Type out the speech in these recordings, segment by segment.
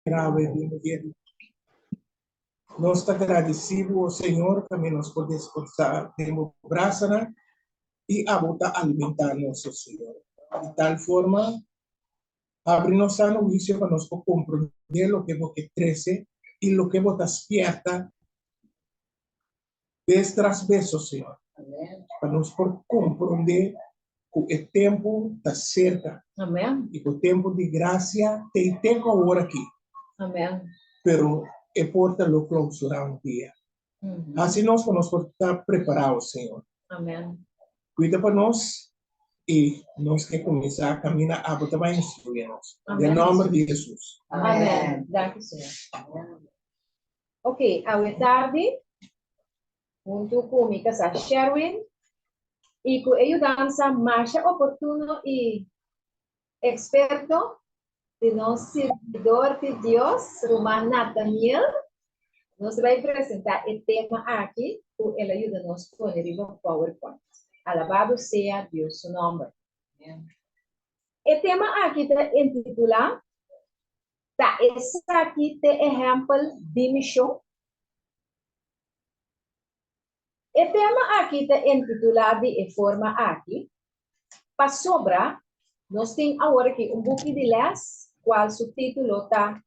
Grave di mujer. Nos ta gradisí bo, o Señor, ku nos por descansá den bo brasanan i abo ta alimentá nos, o Señor. Di tal forma, habri nos sano huisio pa nos por komprondé loke bo ke trese i loke bo ta spièrta Bes tras bes, o Señor, pa nos por komprondé ku e tempu ta serka i ku tempu di grasia t'ei te ku awor aki, pero e porta lo klousurá un dia. Hasi nos pa nos por ta prepará, o Señor. Kuida pa nos i nos ke kuminsá kaminda abo ta bai instruí nos. Den nòmber di Hesus. Amèn. Danki, Señor. Ok, awe tardi, huntu ku mi kasá Sherwin i ku e yudansa masha oportuno i eksperto di nos sirbidor di Dios, ruman Nathaniel, nos ta bai presentá e tema aki ku el a yuda nos pone riba PowerPoint. Alabado sea Dios su nòmber. E tema aki ta intitulá Ta esaki t'e ehèmpel di mishon? E tema aki ta intitulá di e forma aki pasobra nos tin awor aki un buki di lès kual su título ta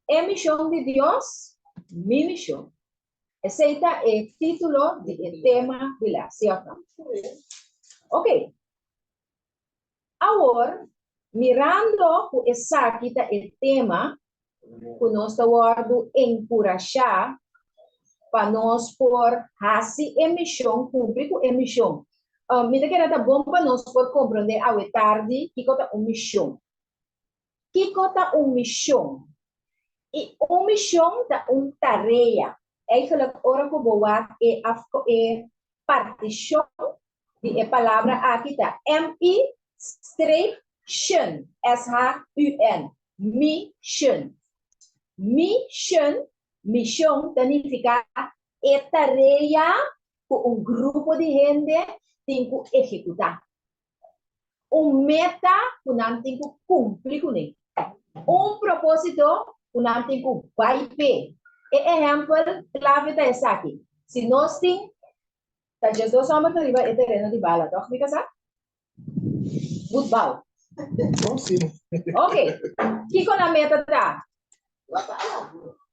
E Mishon di Dios, Mi Mishon. Esei ta e título di e tema di lès, sí òf no? Oké. Awor, mirando ku esaki ta e tema ku nos ta wòrdu enkurashá pa nos por hasi e mishon, kumpli ku e mishon. Mi ta kere ta bon pa nos por komprondé awe tardi kiko ta un mishon. Kiko ta un mishon? I un mishon ta un tarea. Eigenlijk ora ku bo wak e e partishon di e palabra aki ta M-I streep shun, S-H-U-N, mi-shun. Mi-shun, mishon, ta nifiká e tarea ku un grupo di hende tin ku ehekutá. Un meta ku nan tin ku kumpli kuné. Un propósito ku nan tin ku bai p'e. E ehèmpel klave ta esaki, si nos tin Ta djesdos hòmber ta riba e tereno di bala, tòg mi kasá? Futbal. Oh, sí. Ok. Kiko nan meta ta?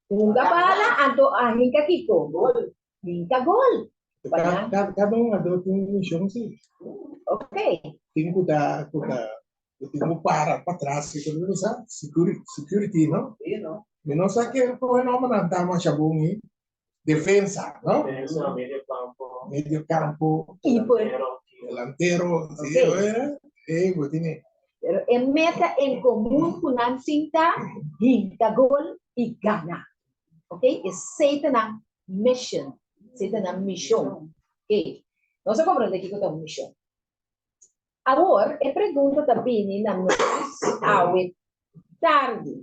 Hunga bala, anto a hinka kiko? Gol. Hinka gol. Kada, kada un hungadó tin un mishon, sí. Ok. Tin ku ta, ku ta, ku tin ku para patras, ku ta bisa security, security, no? Sí, no? Mi no sa ken ku e nòmbernan ta masha bon, eh. Defensa, no? Defensa, medio campo. Medio campo. Keeper. Delantero. Sí, okay. Eh, bo tiene. Pero e meta en común ku nan tin ta hinka gol i gana. Ok? Esei ta nan mission. Esei ta nan mishon. Ok. Nos a komprondé kiko ta un mishon. Awor, e pregunta ta bini na nos awe tardi.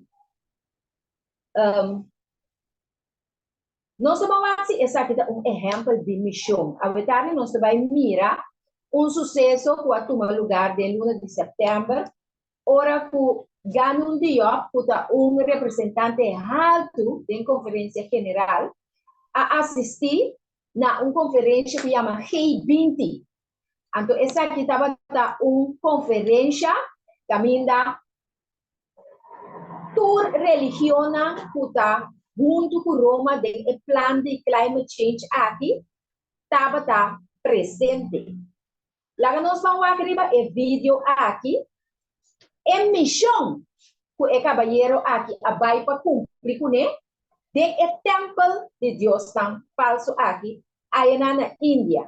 Um, Nos ta ban wak si esaki ta un ehèmpel di mishon. Awe tardi nos ta bai mira un suseso ku a tuma lugar den luna di sèptèmber, ora ku Ganoune Diop, ku ta un representante haltu den Konferensia General, a asistí na un konferensha ku yama G 20. Anto esaki tabata un konferensha kaminda Tur religionnan ku ta huntu ku Roma den e plan di climate change aki tabata presente. Laga nos ban wak riba e video aki. E mishon ku e kabayero aki a bai pa kumpli kuné den e tèmpel di diosnan falsu aki ayanan na India.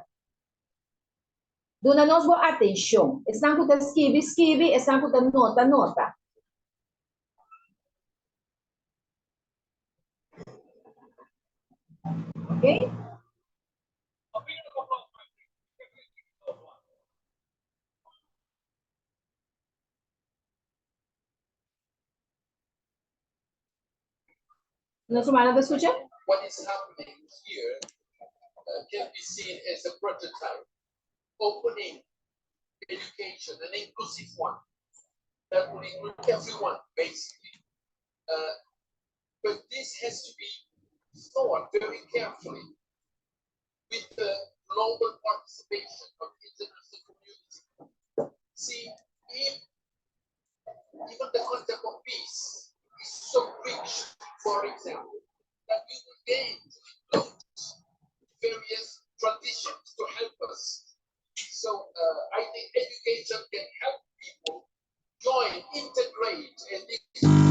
Duna nos bo atencion. Esnan cu ta skibi, skibi, esnan cu ta nota, nota. Ok? Nos rumannan ta scucha? What is happening here can be seen as a prototype, opening education, an inclusive one, that will include everyone, basically. This has to be thought very carefully with the global participation of the international community. See, if even the concept of peace is so rich, for example, that we will gain to include various traditions to help us. So uh, I think education can help people join, integrate, and this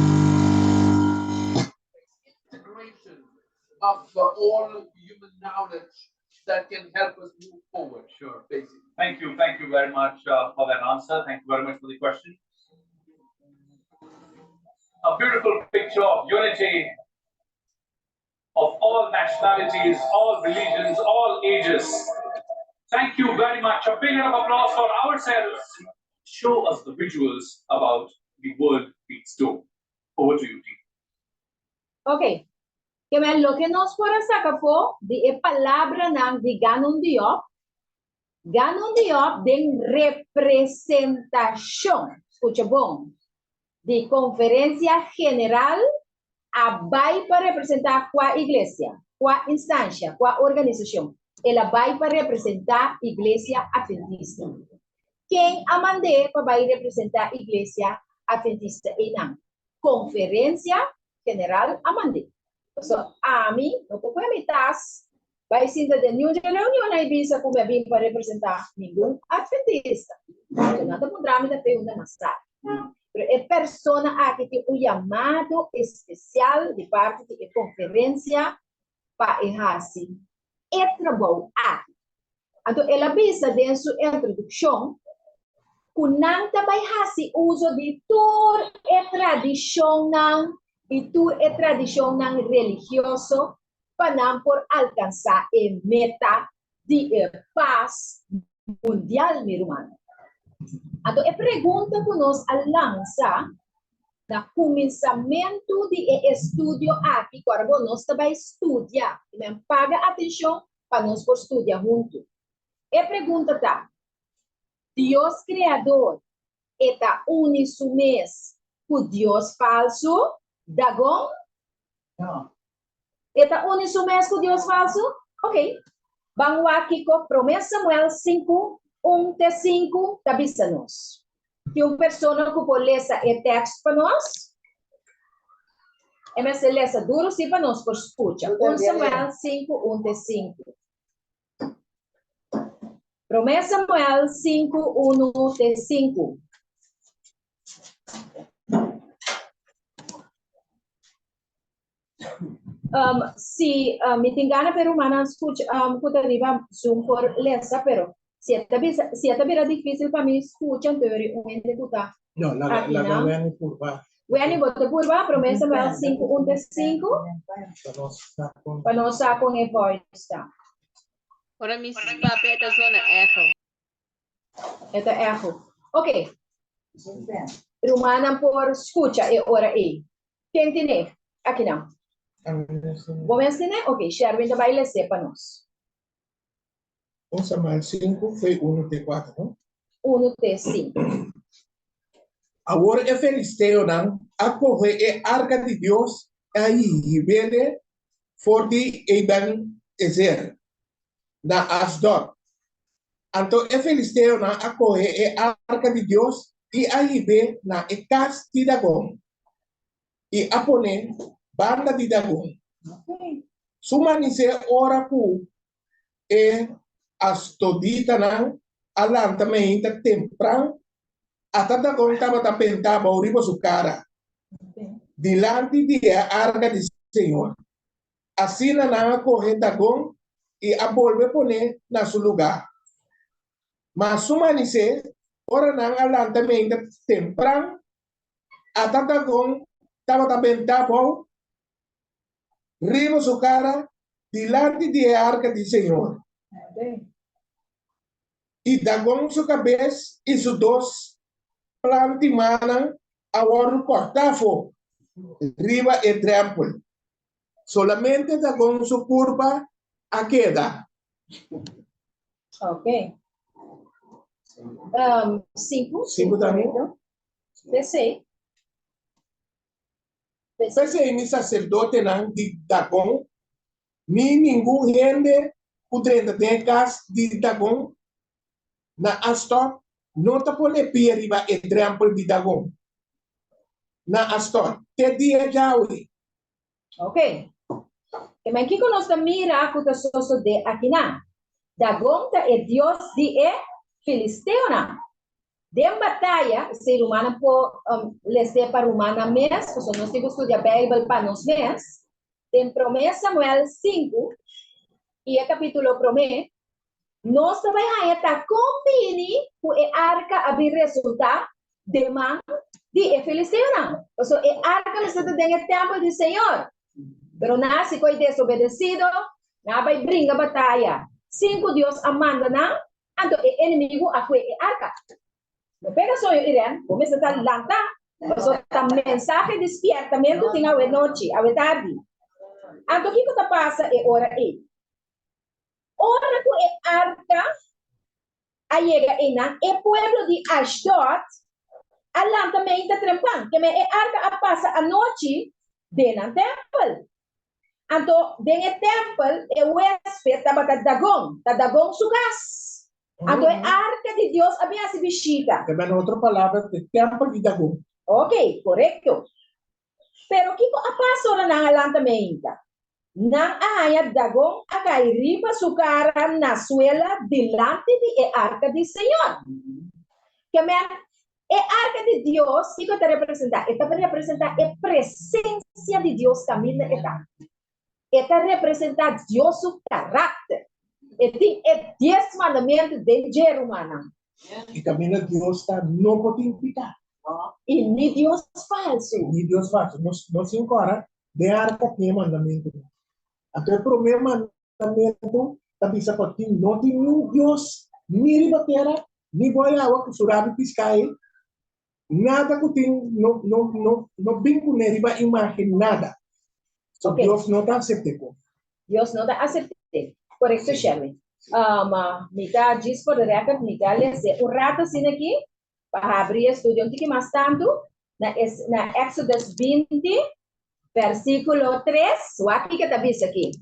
integration of uh, all human knowledge that can help us move forward. Sure. Basically. Thank you. Thank you very much uh, for that answer. Thank you very much for the question. A beautiful picture of unity of all nationalities, all religions, all ages. Thank you very much. A big round of applause for ourselves. Show us the visuals about the World Peace Dome. Over to you, team. Ok. Ke men loke nos por a saka afó di e palabranan di Ganoune Diop, Ganoune Diop den representashon, skucha bon, di Konferensia General a bai pa representá kua iglesia, kua instansha, kua organisashon? El a bai pa representá Iglesia Atventista. Ken a mand'é pa bai representá Iglesia Atventista einan? Konferensia General a mand'é. Pasobra ami no por kohe mi tas bai sinta den niun dje reunionnan i bisa ku mi a bin pa representá ningun atventista. Pasobra nan ta puntra mi ta pregunta mas tardi. Pero e persona aki tin un yamado espesial di parti di e konferensia pa e hasi e trabou aki. Anto el a bisa den su introdukshon ku nan ta bai hasi uso di tur e tradishonnan i tur e tradishonnan religioso pa nan por alkansá e meta di e pas mundial, mi rumannan. Anto e pregunta ku nos a lansa na kuminsamentu di e estudio aki, ku ora bo nos ta bai studia, i men paga atenshon pa nos por studia huntu. E pregunta ta, Dios Kreador e ta uni su mes ku dios falsu, Dagon? No. E ta uni su mes ku dios falsu? Ok. Ban wak kiko Promé Samuel 5, 1 te 5 ta bisa nos. Tin un persona ku por lesa e tèkst pa nos? E mester lesa duru si pa nos por skucha. 1 Samuel 5, 1 te 5. Promé Samuel 5, 1 te 5. Um, si um, mi tin gana pero rumannan skucha um, ku ta riba Zoom por lesa, pero si e ta bisa, si e ta bira difícil pa mi skucha, anto yori un hende ku ta No, laga, aki laga nan. Wendy purba. Wendy, bo ta purba? Promé Samuel 5, 1 te 5, Pa nos sa kon. pa nos sa kon e voice ta. Ora mi papia e ta zona echo. E ta echo. Ok. Rumannan por skucha e ora ei. Ken tine? Akinan. Bo mes tine? Ok, Sherwin ta bai les'é pa nos. Un Samuel 5, foi 1 te 4, no? 1 te 5. Awor e filisteonan a kohe e arka di Dios i a hib'é for di Eben-Ezer na Asdod. Anto e filisteonan a kohe e arka di Dios i a hib'é na e kas di Dagon i a pon'é banda di Dagon. Su manisé ora ku e asdoditanan a lanta meinta tempran, ata Dagon tabata bentá abou riba su kara dilanti di e arka di señor. Asina nan a kohe Dagon i a bolbe pon'é na su lugá. Ma su manisé, ora nan a lanta meinta tempran, ata Dagon tabata bentá abou riba su kara dilanti di e arka di señor. I Dagon su kabes i su dos plant'i mannan a wòrdu kòrtá afó riba e drèmpel. Solamente Dagon su kurpa a keda. Ok. Um, sinku. Sinku tambe? P'esei. P'esei ni saserdotenan di Dagon ni ningun hende ku drenta den e kas di Dagon na Asdod no ta pone pia riba e drèmpel di Dagon na Asdod te dia djawe. Ok. E men kiko nos ta mira ku ta sosodé akinan? Dagon ta e dios di e filisteonan. Den bataya, esei rumannan por les'é pa rumannan mes, pasobra nos tin ku studia Beibel pa nos mes. Den Promé Samuel sinku i e kapítulo promé, nos ta bai haña ta kon bini ku e arka a bin resultá den man di e filisteonan. Pasobra e arka mester ta den e tèmpel di Señor. Pero nan a hasi koi desobedesido, nan a bai bringa bataya sin ku Dios a manda nan. Anto e enemigu a kue e arka. No pega soño, Irene, bo mester ta lantá, pasobra ta mensahe di spièrtamentu tin awe nochi, awe tardi. Anto kiko ta pasa e ora ei? Ora ku e arka a yega einan, e pueblo di Ashdod a lanta meinta trempan, keme e arka a pasa anochi den nan tèmpel. Anto den e tèmpel e huésped tabata Dagon, ta Dagon su kas. Anto e arka di Dios a bin hasi bishita. Ta bini otro palabra e tèmpel di Dagon. Ok, korekto. Pero kiko a pasa ora nan a lanta meinta? Nan a haña Dagon a kai riba su kara na suela dilanti di e arka di Señor. Ke men, E arka di Dios, kiko e ta representá? E ta representá e presensia di Dios kaminda e ta. E ta representá Dios su karakter. E tin e Dies Mandamentu den dje, rumannan. I kaminda Dios ta, no por tin piká. I ni dios falsu. Ni dios falsu. Nos no sin kòrda, den arka tin e mandamentunan. Anto e promé mandamentu ta bisa ku tin no tin niun dios ni riba tera ni bo awa ku su rabi piská ei, nada ku tin no no no no bin kuné riba imágen nada. So Ok. Dios no ta asept'é kon. Dios no ta asept'é. Korekto Sherwin. Um, mi ta djis for the record mi ta lese un rato asina aki pa habri e studio un tiki mas tantu na es na Exodus 20 versíkulo 3 wak kiko ta bisa aki.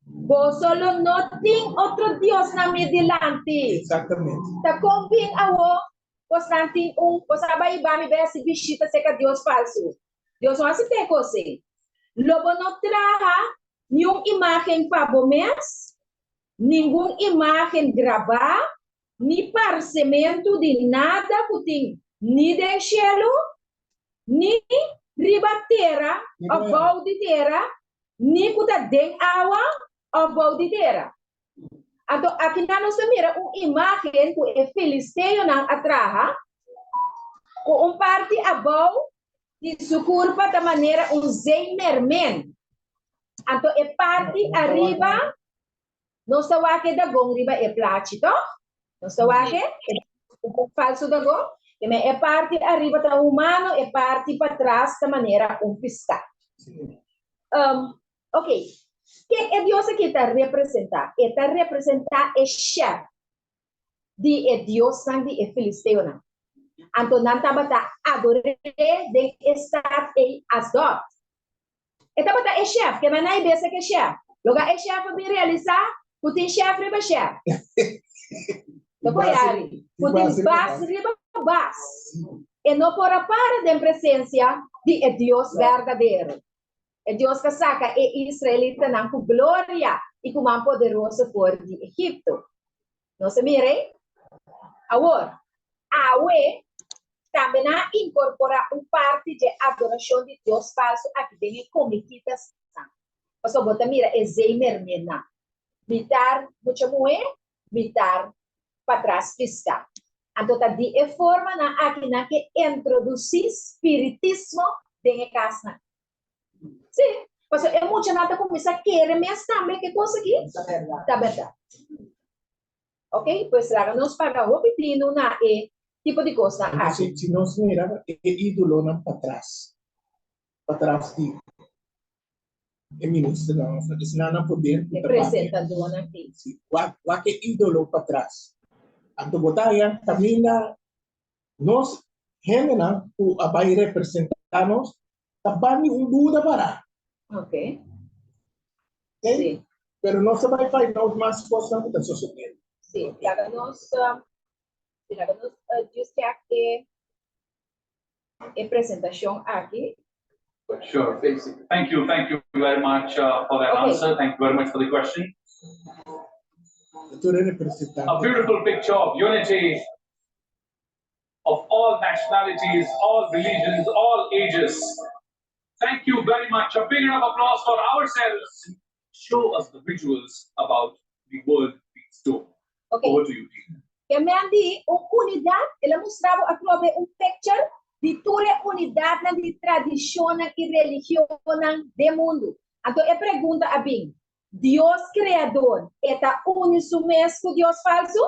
Boso lo no tin otro diosnan mi dilanti. Exactamente. Ta kon bin awo bosnan tin un, bos a bai ba mi bai hasi bishita serka dios falsu. Dios no hasi te kos ei. Lo bo no traha niun imágen pa bo mes, ningun imágen grabá, ni parsementu di nada ku tin ni den shelu, ni riba tera òf bou di tera, ni ku ta den awa òf bou di tera. Anto akinan nos ta mira un imágen ku e filisteonan a traha, ku un parti abou di su kurpa ta manera un zeimermen, anto e parti ariba Nos ta wak e dagon riba e plachi, toch? Nos ta wak e falso dagon. E men e parti ariba ta humano, e parti patras ta manera un piská. Um, ok, ken e Dios aki ta representá? E ta representá e shèf di e diosnan di e filisteonan. Anto nan tabata ador'é den e stat ei Asdod. E tabata e shèf, ke manai besa ke shèf. Loga e shèf a bin realisá ku tin shèf riba shèf. Ta por yari, ku tin bas riba bas. E no por a para den presensia di e Dios berdadero, e Dios ku a saka e israelitanan ku gloria i ku man poderoso for di Egipto. Nos a mira ei? Awor, awe tambe nan a inkorporá un parti dje adorashon di dios falsu aki den e komikitasnan. Pasobra bo ta mira e zeimermennan, mitar mucha muhé, mitar patras piská. Anto ta di e formanan aki nan ke introdusí spiritismo den e kasnan. Sí, pasobra e muchanan ta kuminsá kere mes tambe ke kos aki ta bèrdat. Ok, pues laga nos paga hopi tinu na e tipo di kosnan aki. Si, si nos mira e ídolonan patras, patras di e ministernan òf esnan na poder ku E ta papia. presentadónan ei. Si, wak, wak e ídolo patras. Anto bo ta haña kaminda nos hendenan ku a bai representá nos. Ta ban di un duda para. Ok. Ok? Sí. Pero nos ta bai find out mas kosnan ku ta sosodiendo. Sí, laga nos, sí, laga nos just check e, e presentashon aki. Sure. Thank you, thank you very much for that Okay. answer. Thank you very much for the question. Tur e representante. A beautiful picture of unity of all nationalities, all religions, all ages. Thank you very much. A big round of applause for ourselves. Show us the visuals about the World Peace Dome. Ok. Over to you, Tina. Ke men di un unidat, el a mustra bo atrobe un picture di tur e unidatnan di tradishonnan i religionnan den mundu. Anto e pregunta a bin, Dios Kreador e ta uni su mes ku dios falsu?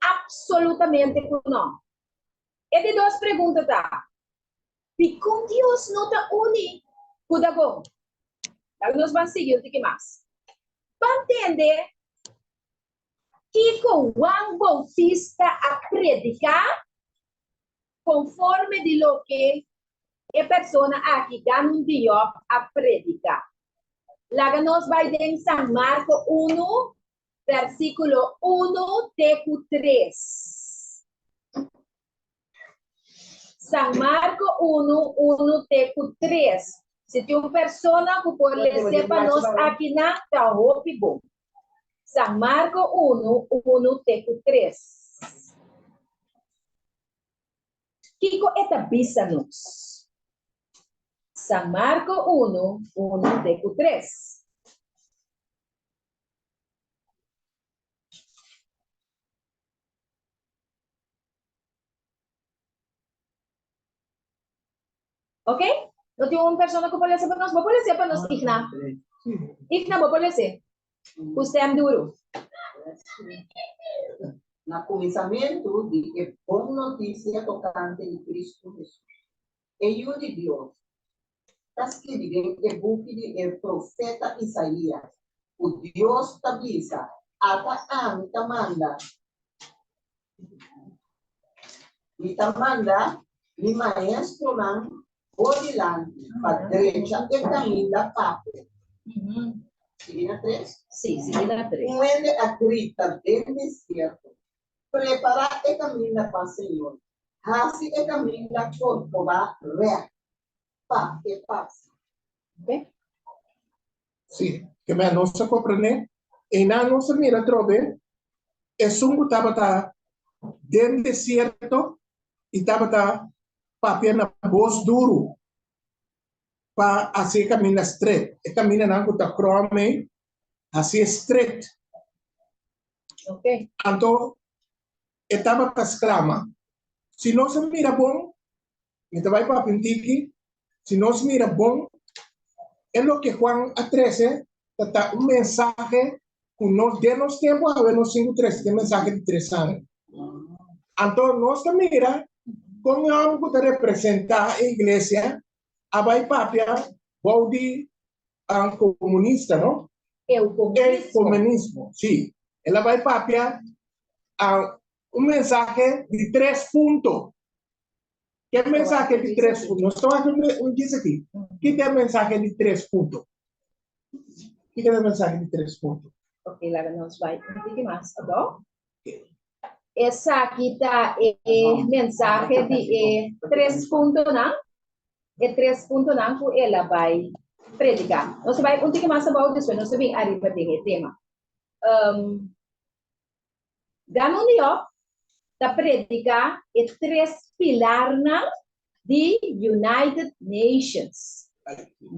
Absolutamente ku no. E di dos pregunta ta, Dikon Dios no ta uni ku Dagon? Laga nos ban sigui un tiki mas. Ban tende kiko Juan Boutista a prediká konforme di loke e persona aki, Ganun Diop, a prediká. Laga nos bai den San Marko unu, versíkulo unu te ku tres. San Marko unu, unu te ku tres. Si tin un persona ku por lese pa nos akinan, ta hopi bon. San Marko unu, unu te ku tres. Kiko e ta bisa nos? San Marko unu, unu te ku tres. Ok? No tin un persona ku por lesa pa nos? Bo por lesa pa nos, Igna? Igna, bo por lesa? Ku stem duru. Na kuminsamentu di e bon notisia tokante di Kristu Hesus, e Yu di Dios, ta skibi den e buki di e profeta Isaías, ku Dios ta bisa, Ata ami ta manda Mi ta manda mi maestronan bo dilanti pa drecha e kaminda pa bo. Sigui na tres? Sí, sigui na tres. Un hende a grita den desierto, Prepará e kaminda pa Señor, hasi e kaminda korkobá règt pa e pasa. Sí, ke men nos a komprendé. Einan nos a mira atrobe esun ku tabata den desierto i tabata papia na bos duru pa hasi e kaminda stret. E kamindanan ku ta krom ei, hasié stret. Anto e tabata sklama. Si nos a mira bon, Mi ta bai papia un tiki, si nos mira bon, e loke Juan a trese ta ta un mensahe ku nos den nos tempu awe nos tin ku trese, e mensahe di tres aña. Anto nos ta mira kon e hòmber ku ta representá e iglesia a bai papia bou di komunista, no? E komunismo, si. El a bai papia un mensahe di tres punto. Ke mensahe di tres punto? Nos ta wak un djis aki. Ki ta e mensahe di tres punto? Ki ta e mensahe di tres punto? Ok, laga nos bai un tiki mas abou. Esaki ta e mensahe di e tres puntonan, e tres puntonan ku el a bai prediká. Nos ta bai un tiki mas abou, despues nos ta bin ariba den e tema. Um, Gamaliel ta prediká e tres pilarnan di United Nations.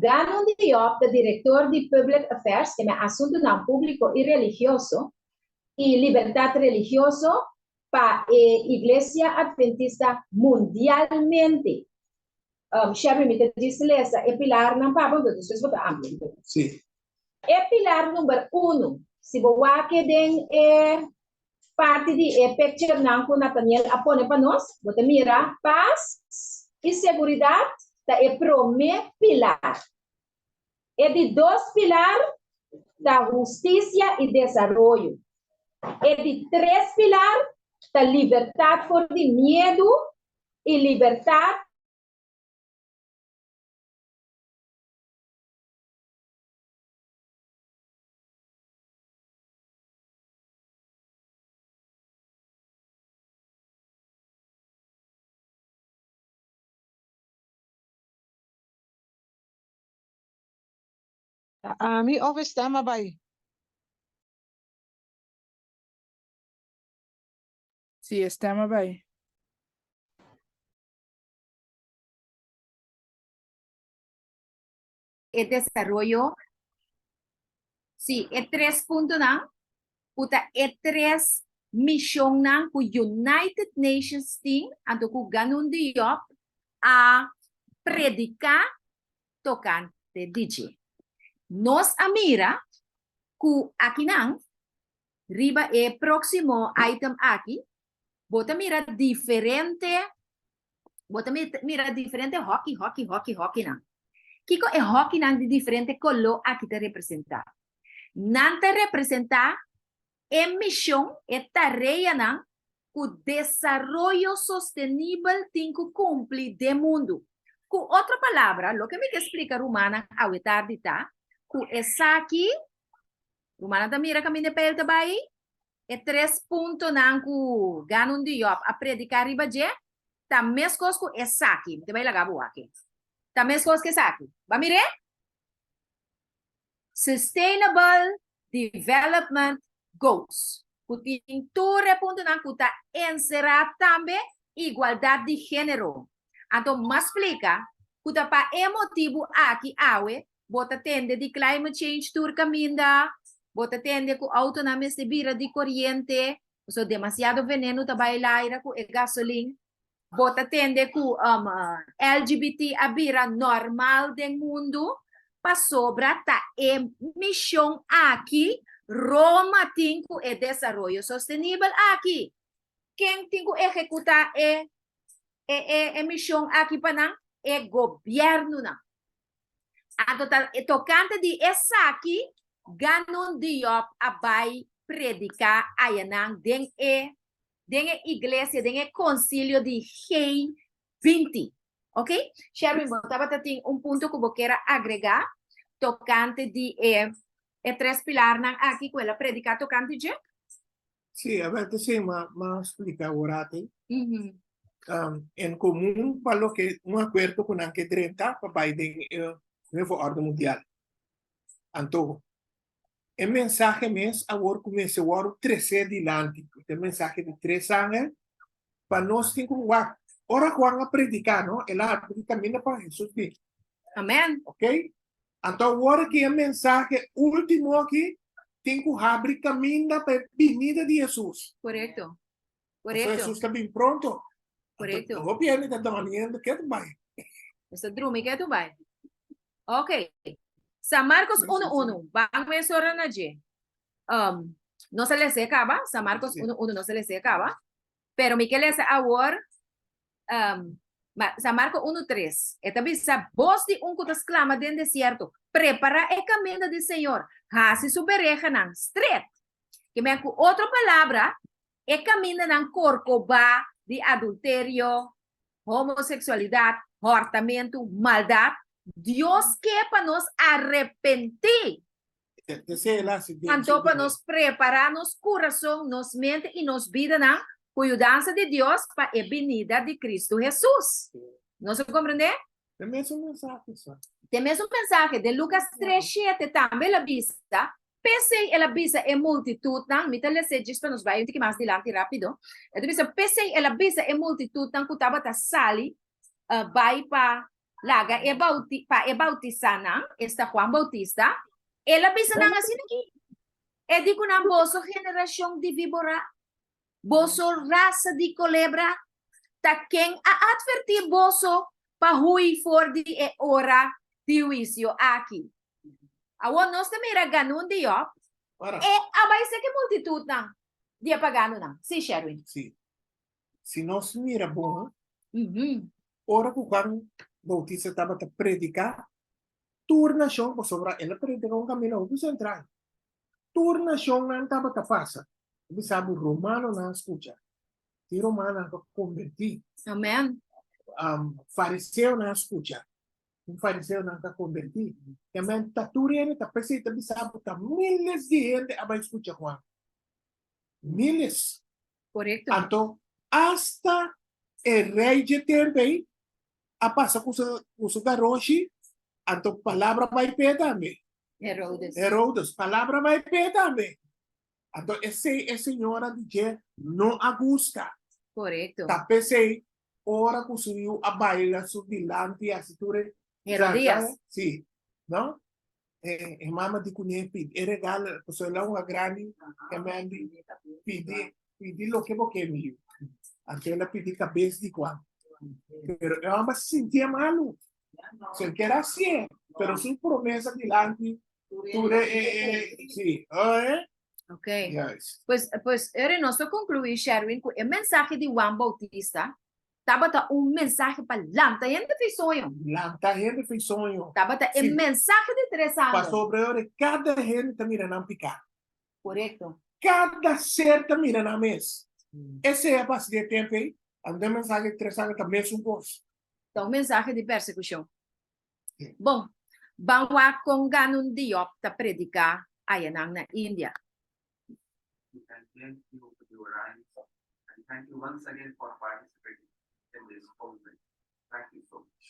Gamaliel ta direktor di Public Affairs, ke men asuntunan públiko i religioso, i libertat religioso pa e Iglesia Adventista mundialmente. Sherry, mi ta djis lesa e pilarnan pa bo, entonces despues bo ta amplia. Sí. E pilar number uno, si bo wak den e parti di e picturenan ku Nathaniel a pone pa nos, bo ta mira pas i seguridat ta e promé pilar. E di dos pilar ta hustisia i desaroyo. E di tres pilar ta libertat for di miedu i libertat. Ta ami of e stem a bai? Sí, e stem a bai. E desaroyo, sí, e tres puntonan ku ta e tres mishonnan ku United Nations tin, anto ku Ganoune Diop a prediká tokante di dje. Nos a mira ku akinan riba e próksimo item aki bo ta mira diferente bo ta mira diferente hòki hòki hòki hòkinan. Kiko e hòkinan di diferente koló aki ta representá? Nan ta representá e mishon, e tareanan ku desaroyo sostenibel tin ku kumpli den mundu. Ku otro palabra, loke mi ke splika rumannan awe tardi ta ku esaki, rumannan ta mira kaminda e pijl ta bai? E tres puntonan ku Ganoune Diop a prediká riba dje ta meskos ku esaki. Mi ta bai laga bo aki. Ta meskos ku esaki. Ba mir'é? Sustainable Development Goals, ku tin tur e puntonan ku ta enserá tambe igualdat di género. Anto mas splika ku ta pa e motibu aki awe bo ta tende di climate change tur kaminda, bo ta tende ku outonan mester bira di koriente, pasobra demasiado venenu ta bai laira ku e gasolin. Bo ta tende ku LGBT a bira normal den mundu pasobra ta e mishon aki Roma tin ku e desaroyo sostenibel aki. Ken tin ku ehekutá e e mishon aki pa nan? E gobièrnunan. Anto ta tokante di esaki Ganoune Diop a bai prediká ayanan den e den e iglesia, den e konsilio di G20. Ok? Sherwin, bo tabata tin un punto ku bo kier a agregá tokante di e e tres pilarnan aki ku el a prediká tokante dje? Sí, a ber, t'esei m'a m'a splika awor aki. En komun pa loke un akuerdo ku nan ke drenta pa bai den e nuevo orde mundial. Anto, E mensahe mes awor ku mester wòrdu tresé dilanti, ku ta e mensahe di tres angel, pa nos tin ku wak. Ora Juan a prediká, no, el a habri kaminda pa Hesus bin. Amen. Ok? Anto awor aki e mensahe último aki tin ku habri kaminda pa e binida di Hesus. Korekto. Pasobra Hesus ta bin pronto. Korekto. Anto hopi hende ta dòrmiendo ketu bai. Nos ta drumi ketu bai. Ok. San Marcos 1 1. Ban mesora na dje. Um, nos a lesa e kaba. San Marcos 1 1 nos a lesa e kaba. Pero mi ke lesa awor um, San Marco 1 3. E ta bisa, bos di un ku ta sklama den desierto, prepara e kaminda di Señor, hasi su berehanan stret. Ke men ku otro palabra, e kamindanan korkobá di adulterio, homoseksualidat, hòrtamentu, maldat, Dios ke pa nos arepentí. Anto pa nos prepará nos kurason, nos mente i nos bidanan ku yudansa di Dios pa e binida di Kristu Hesus. Nos a komprendé? Te mesun mensahe sa. Te mesun mensahe. Den Lukas tres shete tambe el a bisa, P'esei el a bisa e multitutnan, mi ta les'é djis pa nos bai un tiki mas dilanti rápido, e ta bisa, P'esei el a bisa e multitutnan ku tabata sali bai pa laga e bauti pa e bautisá nan, esta Juan Bautista, el a bisa nan asina aki, E di ku nan, Boso generashon di víbora, boso rasa di kolebra, ta ken a atvertí boso pa hui for di e ora di huisio aki? Awor nos ta mira Ganoune Diop, e a bai seki multitudnan di e paganonan. Sí, Sherwin. Sí. Si nos mira bon, ora ku Juan Bautista tabata prediká, tur nashon, pasobra el a prediká un kaminda hopi sentral, tur nashonnan tabata pasa. Bo bisa bo romanonan a skucha, tin romanonan ku a kombertí. Amen. Fariseonan a skucha, Un fariseonan ta konvertí. Tamen ta tur hende ta p'esei ta bisa bo ta miles di hende a bai skucha Juan. Miles. Korekto. Anto asta e rei dje tempu ei a pasa ku su ku su garoshi, anto palabra bai p'e tambe. Herodes. Herodes. Palabra bai p'e tambe. Anto esei e señora di dje no a gusta. Korekto. Ta p'esei ora ku su yu a baila su dilanti hasi tur e Herodias. Sí, no? E, e mama di kuné pidi e regalo, pasobra el a un grandi, e man di pidi, pidi loke bo ke mi yu. Anto el a pidi kabes di Juan. Pero e hòmber sintié malu. Se ker hasié, pero su promesa dilanti tur e, e, e, sí, oe? Ok. Juist. Pues, pues, ere nos ta concluí, Sherwin, ku e mensahe di Juan Bautista tabata un mensahe pa lanta hende fi soño. Lanta hende fi soño. Tabata e Sí. mensahe di tres aña. Pasobra ora kada hende ta mira nan piká. Korekto. Kada ser ta mira nan mes. Esei a pasa di e tempu ei, anto e mensahe di tres aña ta mesun kos. Ta un mensahe di persekushon. Bon, ban wak kon Ganun Diop ta prediká ayanan na India. You can then open your eyes and thank you once again for participating in this conference. Thank you so much.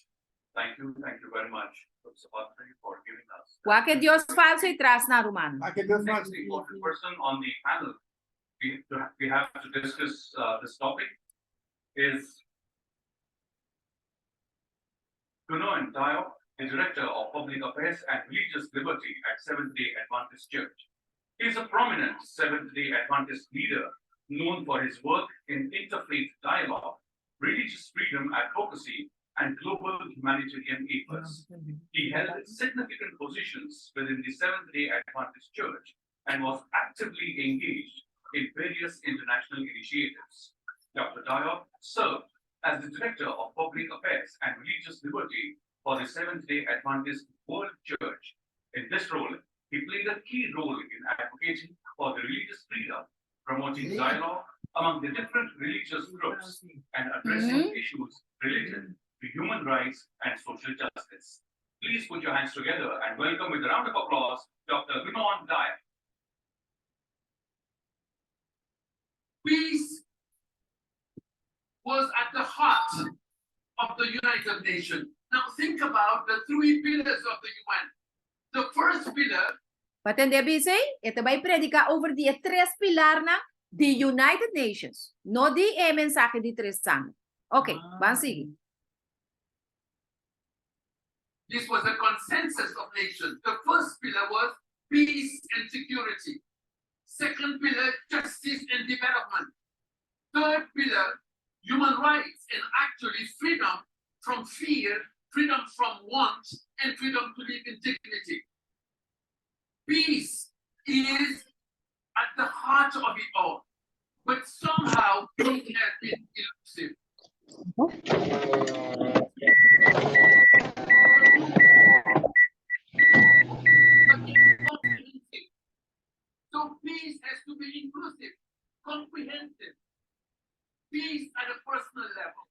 Thank you, thank you very much, Professor Patri, for giving us. Wak e Dios falso ei tras nan, ruman. Wak e Dios Next falso. important person on the panel we, we have to discuss uh, this topic is Gunon Diop, the Director of Public Affairs and Religious Liberty at Seventh-day Adventist Church. He is a prominent Seventh-day Adventist leader known for his work in interfaith dialogue, religious freedom advocacy, and global humanitarian efforts. He held significant positions within the Seventh-day Adventist Church and was actively engaged in various international initiatives. Dr. Diop served as the Director of Public Affairs and Religious Liberty for the Seventh-day Adventist World Church. In this role, he played a key role in advocating for the religious freedom, promoting dialogue among the different religious groups, and addressing issues related to human rights and social justice. Please put your hands together and welcome with a round of applause Dr. Gunon Diop. Peace was at the heart of the United Nations. Now think about the three pillars of the UN. The first pillar Bo a tende bisa ei? E ta bai prediká over di e tres pilarnan di United Nations, no di e mensahe di tres sanger. Ok, ban sigui. This was a consensus of nations. The first pillar was peace and security. Second pillar, justice and development. Third pillar, human rights and actually freedom from fear, freedom from want, and freedom to live in dignity. Peace is at the heart of it all, but somehow it has been elusive. So peace has to be inclusive, comprehensive. Peace at a personal level,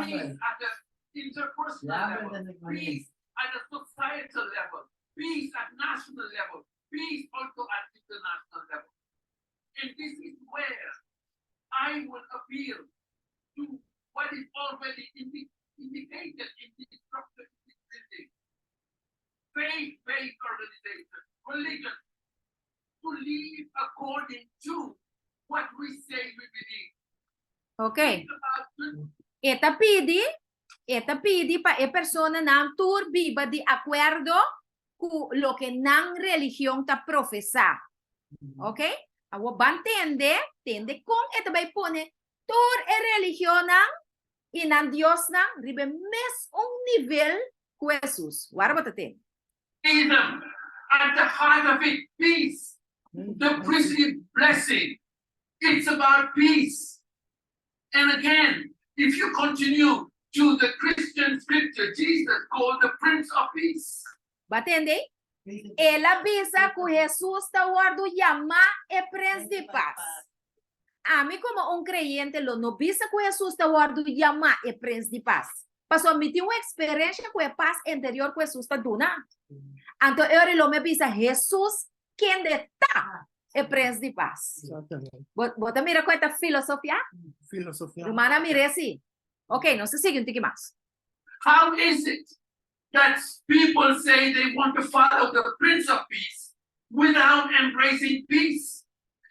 peace at the interpersonal level, peace at a societal level, peace at national level, peace also at international level. And this is where I would appeal to what is already indi indicated in this structure in this building. Faith-based organization, religion, to live according to what we say we believe. Ok. E ta pidi, e ta pidi pa e personanan tur biba di akuerdo ku loke nan religion ta profesá. Ok? Awor ban tende, tende kon e ta bai pone tur e religionnan i nan diosnan riba e mes un nivel ku Hesus. Wara bo ta tende. Freedom at the heart of it, peace, the priestly blessing, it's about peace. And again, if you continue to the Christian scripture, Jesus called the Prince of Peace. Bo a tende? El a bisa ku Hesus ta wòrdu yamá e Prens di Pas. Ami komo un kreyente lo no bisa ku Hesus ta wòrdu yamá e Prens di Pas, pasobra mi tin un eksperensha ku e pas interior ku Hesus ta duna. Anto e ora lo mi a bisa Hesus kende ta e Prens di Pas. Bo, bo ta mira ku e ta filosofiá? Filosofiá. Rumannan mir'é si. Ok, nos ta sigui un tiki mas. How is it that people say they want to follow the Prince of Peace? Without embracing peace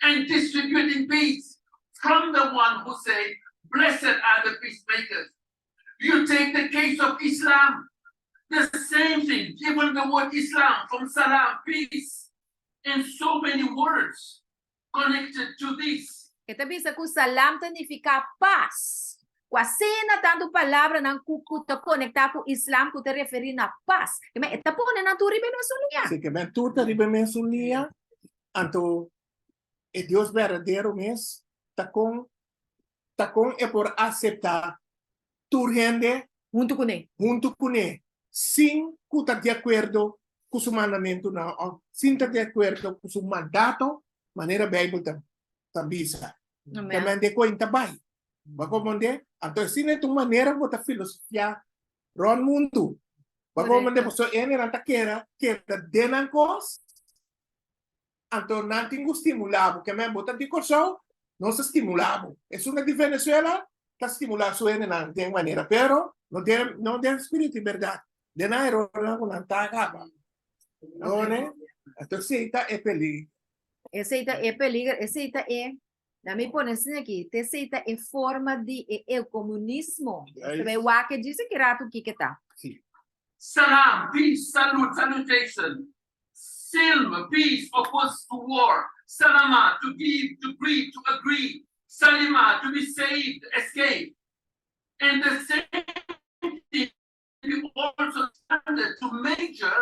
and distributing peace from the one who said, Blessed are the peacemakers. You take the case of Islam, the same thing, given the word Islam from salam, peace, in so many words connected to this. E ta bisa ku salam ta nifiká pas. Ku asina tantu palabranan ku ku ta konektá ku Islam ku ta referí na pas. Ke men e ta pone nan tur riba e mesun liña. Si, ke men tur ta riba e mesun liña, anto e Dios berdadero mes ta kon ta kon e por aseptá tur hende Huntu kuné. huntu kuné sin ku ta di akuerdo ku su mandamentunan òf sin ta di akuerdo ku su mandato manera Beibel ta ta bisa. Amèn. Ke men de ku ta bai. Bo a komprondé? Anto asina ta un manera ku bo ta filosofiá rònt mundu. Bo a komprondé? Korekto. Pasobra hendenan ta keda keda den nan kos. Anto nan tin ku stimulá bo. Ke men bo ta di Kòrsou, nos ta stimulá bo. Esun ta di Venezuela ta stimulá su hendenan den manera, pero no den no den spiritu i bèrdat. Den nan erornan ku nan ta kaba. No ne? Anto esei ta e peliger. Esei ta e peliger, esei ta e, na mi pone asina aki, te esei ta e forma di e eukomunismo. Nos ta bai wak e djis aki ratu kiko ta. Si. Salam, peace, salute, salutation. Silm, peace, opposed to war. Salama, to give, to greet, to agree. Salima, to be saved, escape. And the same thing be also extended to major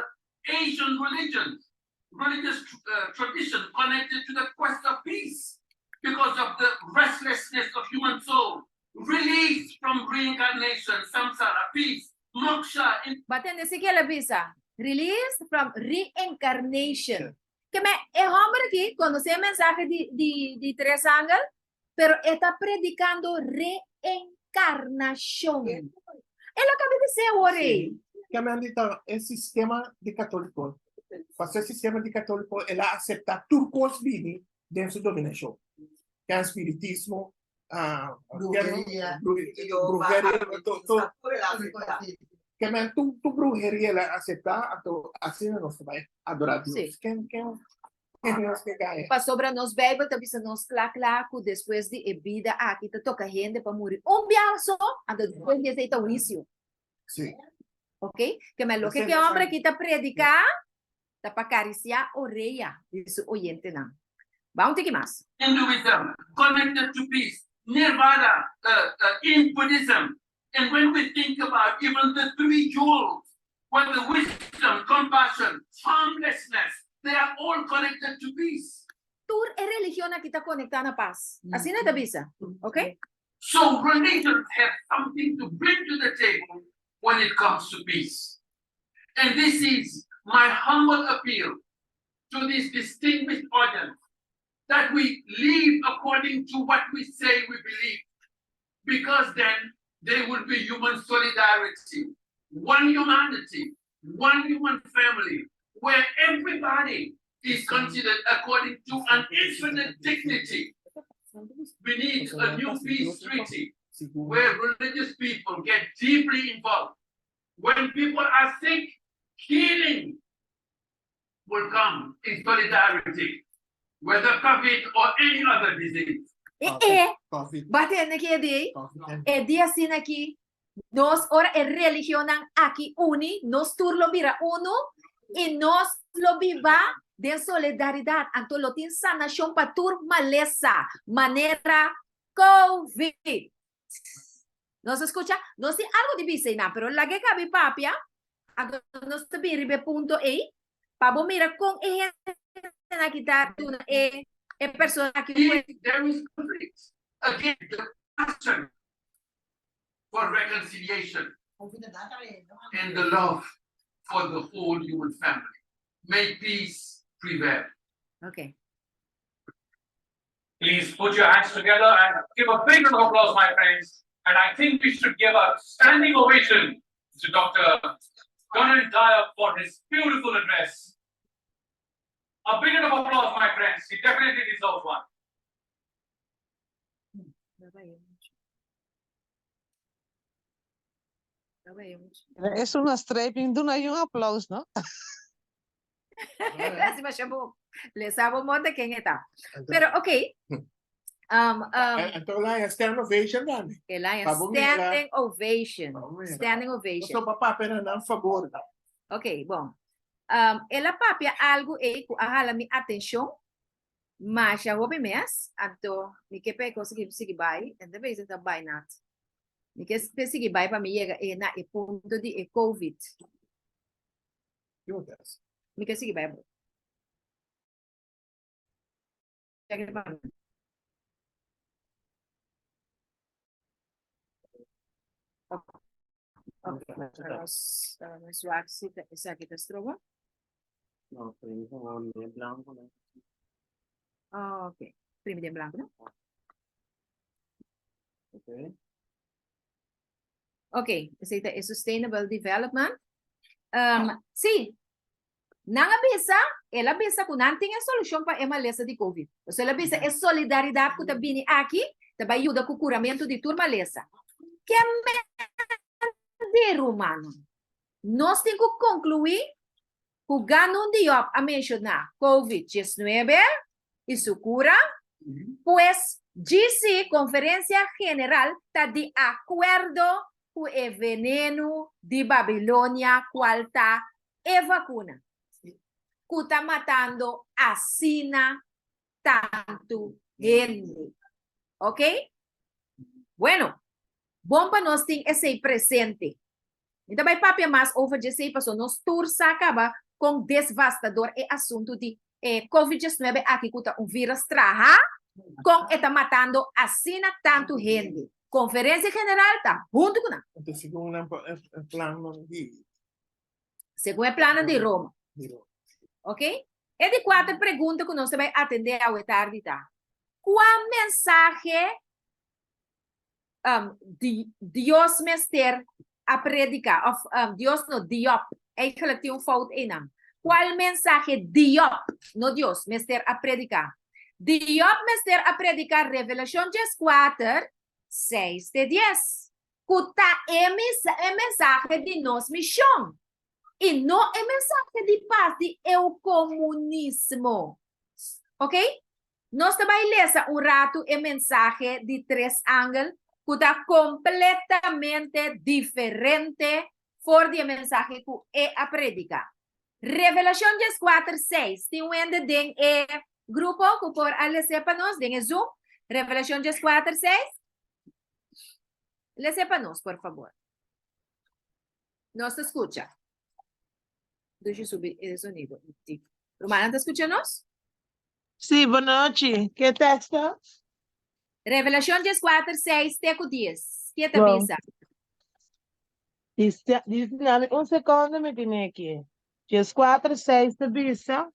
Asian religions, religious uh, tradition connected to the quest of peace because of the restlessness of human soul, release from reincarnation, samsara, peace, moksha. In Bo a tende si ke el a bisa? Release from reincarnation. Ke men e homber aki konosé e mensahe di di di tres angel, pero e ta predikando reenkarnashon. El a kaba di se awor ei. Ke men di ta e sistema di katoliko. Pasobra e sistema di katoliko el a aseptá tur kos bini den su dominashon. Ken spiritismo, Bruheria, bruheria, ke men tur bruheria el a aseptá, anto asina nos ta bai adorá Dios. Ken ken ken nos ke gaya? Pasobra nos Bijbel ta bisa nos kla kla ku despues di e bida aki ta toka hende pa muri un biaha so, anto despues di esei ta huisio. Sí. Ok? Ke men loke ke homber aki ta prediká ta pa karisiá orea di su oyentenan. Ba un tiki mas. Hinduism, connected to peace, Nirvana uh, uh, in Buddhism. And when we think about even the three jewels, whether wisdom, compassion, harmlessness, they are all connected to peace. Tur e religionnan aki ta konektá na pas. Asina e ta bisa. Ok? So religions have something to bring to the table when it comes to peace. And this is my humble appeal to this distinguished audience that we live according to what we say we believe, because then there will be human solidarity, one humanity, one human family, where everybody is considered according to an infinite dignity. We need a new peace treaty where religious people get deeply involved. When people are sick, healing will come in solidarity, whether COVID or any other disease. E e, bo a tende ki e di? E di asina aki, nos ora e religionnan aki uni, nos tur lo bira unu i nos lo biba den solidaridat. Anto lo tin sanashon pa tur malesa, manera COVID. Nos a skucha? Nos tin algu di bisa einan, pero laga e kabi papia, anto nos ta bin riba e punto ei, pa bo mira kon e hendenan aki ta duna e e persona aki un If there is conflict, again, the passion for reconciliation and the love for the whole human family. May peace prevail. Okay. Please put your hands together and give a big round of applause, my friends. And I think we should give a standing ovation to Dr. Donald Dyer for his beautiful address. A big round of applause, my friends. He definitely deserves one. Es una striping, duna un aplauso, no? Hasi masha bon. Lesa bo monta ken e ta. Pero ok. Anto la haña stand ovation tambe. El haña standing ovation. Standing ovation. Pasobra papia na nan fabor. Ok, bon. El a papia algu ei ku a hala mi atenshon masha hopi mes, anto mi ke pa e kos aki sigui bai, en ta bezig ta bai nat. Mi ke pa e sigui bai pa mi yega e na e punto di e covid. Mi ke sigui bai abo. Check pa mi. Ok, nos, nos wak si esaki ta stroba. No, primi gewoon den blanco. No? Oh, ok. Primi den blanco, no? Ok. Ok, esei ta e Sustainable Development. Um, sí, nan a bisa, el a bisa ku nan tin e solushon pa e malesa di COVID. Pasobra el a bisa e solidaridat ku ta bini aki ta bai yuda ku kuramentu di tur malesa. Ke mester, rumannan? Nos tin ku konkluí ku Ganun Diop a menshoná Covid diesnuebe i su kura, pues GC, Konferensia General, ta di akuerdo ku e venenu di Babilonia kual ta e vakuna, ku ta matando asina tantu hende. Ok? Bueno, bon pa nos tin esei presente. Mi ta bai papia mas over djesei paso nos tur sa kaba kon desvastador e asuntu di e Covid diesnuebe aki ku ta un virus traha, kon e ta matando asina tantu hende. Konferensia General ta huntu ku nan. Anto segun nan e plannan di. Segun e plannan di Roma. Ok? E di kuater pregunta ku nos ta bai atendé awe tardi ta, Kua mensahe di Dios mester a predica of Dios no Diop eigenlijk tin un fout einan cual mensahe Diop no Dios mester a predica Diop mester a predica Revelacion dieskuater seis te dies cu ta e e mensahe di nos mision y no e mensahe di paz di eucomunismo ok. Nos ta bai lesa un ratu e mensahe di tres angel ku ta kompletamente diferente for di e mensahe ku e a prediká. Revelashon dieskuater seis, Tin un hende den e grupo ku por a les'é pa nos den e Zoom? Revelashon dieskuater seis, Les'é pa nos, por fabor. Nos ta skucha. Dushi subi e sonido. Rumannan ta skucha nos? Sí, bonochi. Ke teksto? Revelashon dieskuater, seis te ku dies. Ke ta Bon. bisa? Dice, dice, dame un secondo mi tene aki. Dieskuater, seis ta bisa.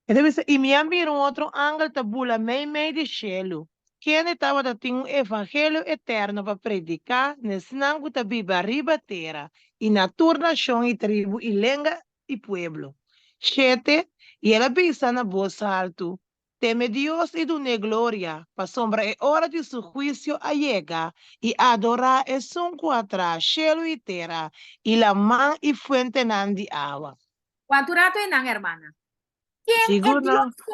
E ta bisa, I mi a mira un otro angel ta bula meimei di shelu, kende tabata tin un evangelio eterno pa prediká na esnan ku ta biba riba tera, i na tur nashon i tribu i lenga i pueblo. Shete, I el a bisa na bos haltu, Teme Dios i dun'é gloria, pasobra e ora di su huisio a yega, i adorá esun ku a traha shelu i tera, i laman i fuentenan di awa. Kuantu ratu e nan, hermana? Ken e Sigur no. Dios ku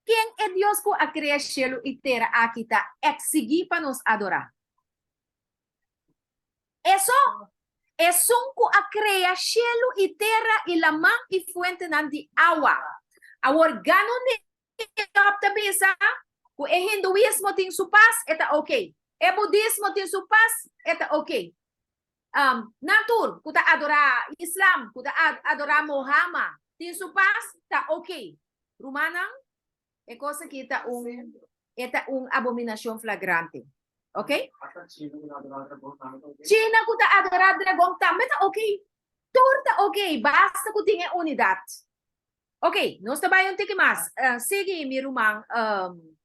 Ken e Dios ku a krea shelu i tera aki ta eksigí pa nos adorá? Eso, Esun ku a krea shelu i tera i laman i fuentenan di awa. Awor gano Diop ta bisa ku e hinduismo tin su pas, e ta ok. E budismo tin su pas, e ta ok. Nan tur ku ta adorá Islam, ku ta adorá Mohama, tin su pas, ta ok. Rumannan, E kos aki ta un e ta un abominashon flagrante. Ok? China ku ta adorá dragon tambe ta ok. Tur ta ok, basta ku tin e unidat. Ok, nos ta bai un tiki mas. Sigui mi ruman.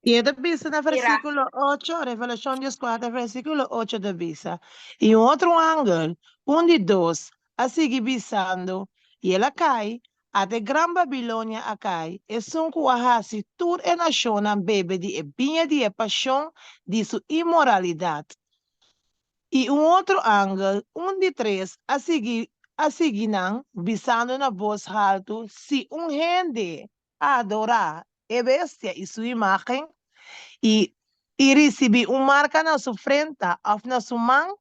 I e ta bisa na Mira. versíkulo ocho, Revelashon dieskuater versíkulo ocho ta bisa, I un otro angel, un di dos, a sigui bisando, I el a kai, Ata e gran Babilonia a kai, esun ku a hasi tur e nashonnan bebe di e biña di e pashon di su inmoralidat. I un otro angel, un di tres, a sigui. a sigui nan, bisando na bos haltu, Si un hende adorá e bestia i su imágen, i i risibí un marka na su frenta òf na su man,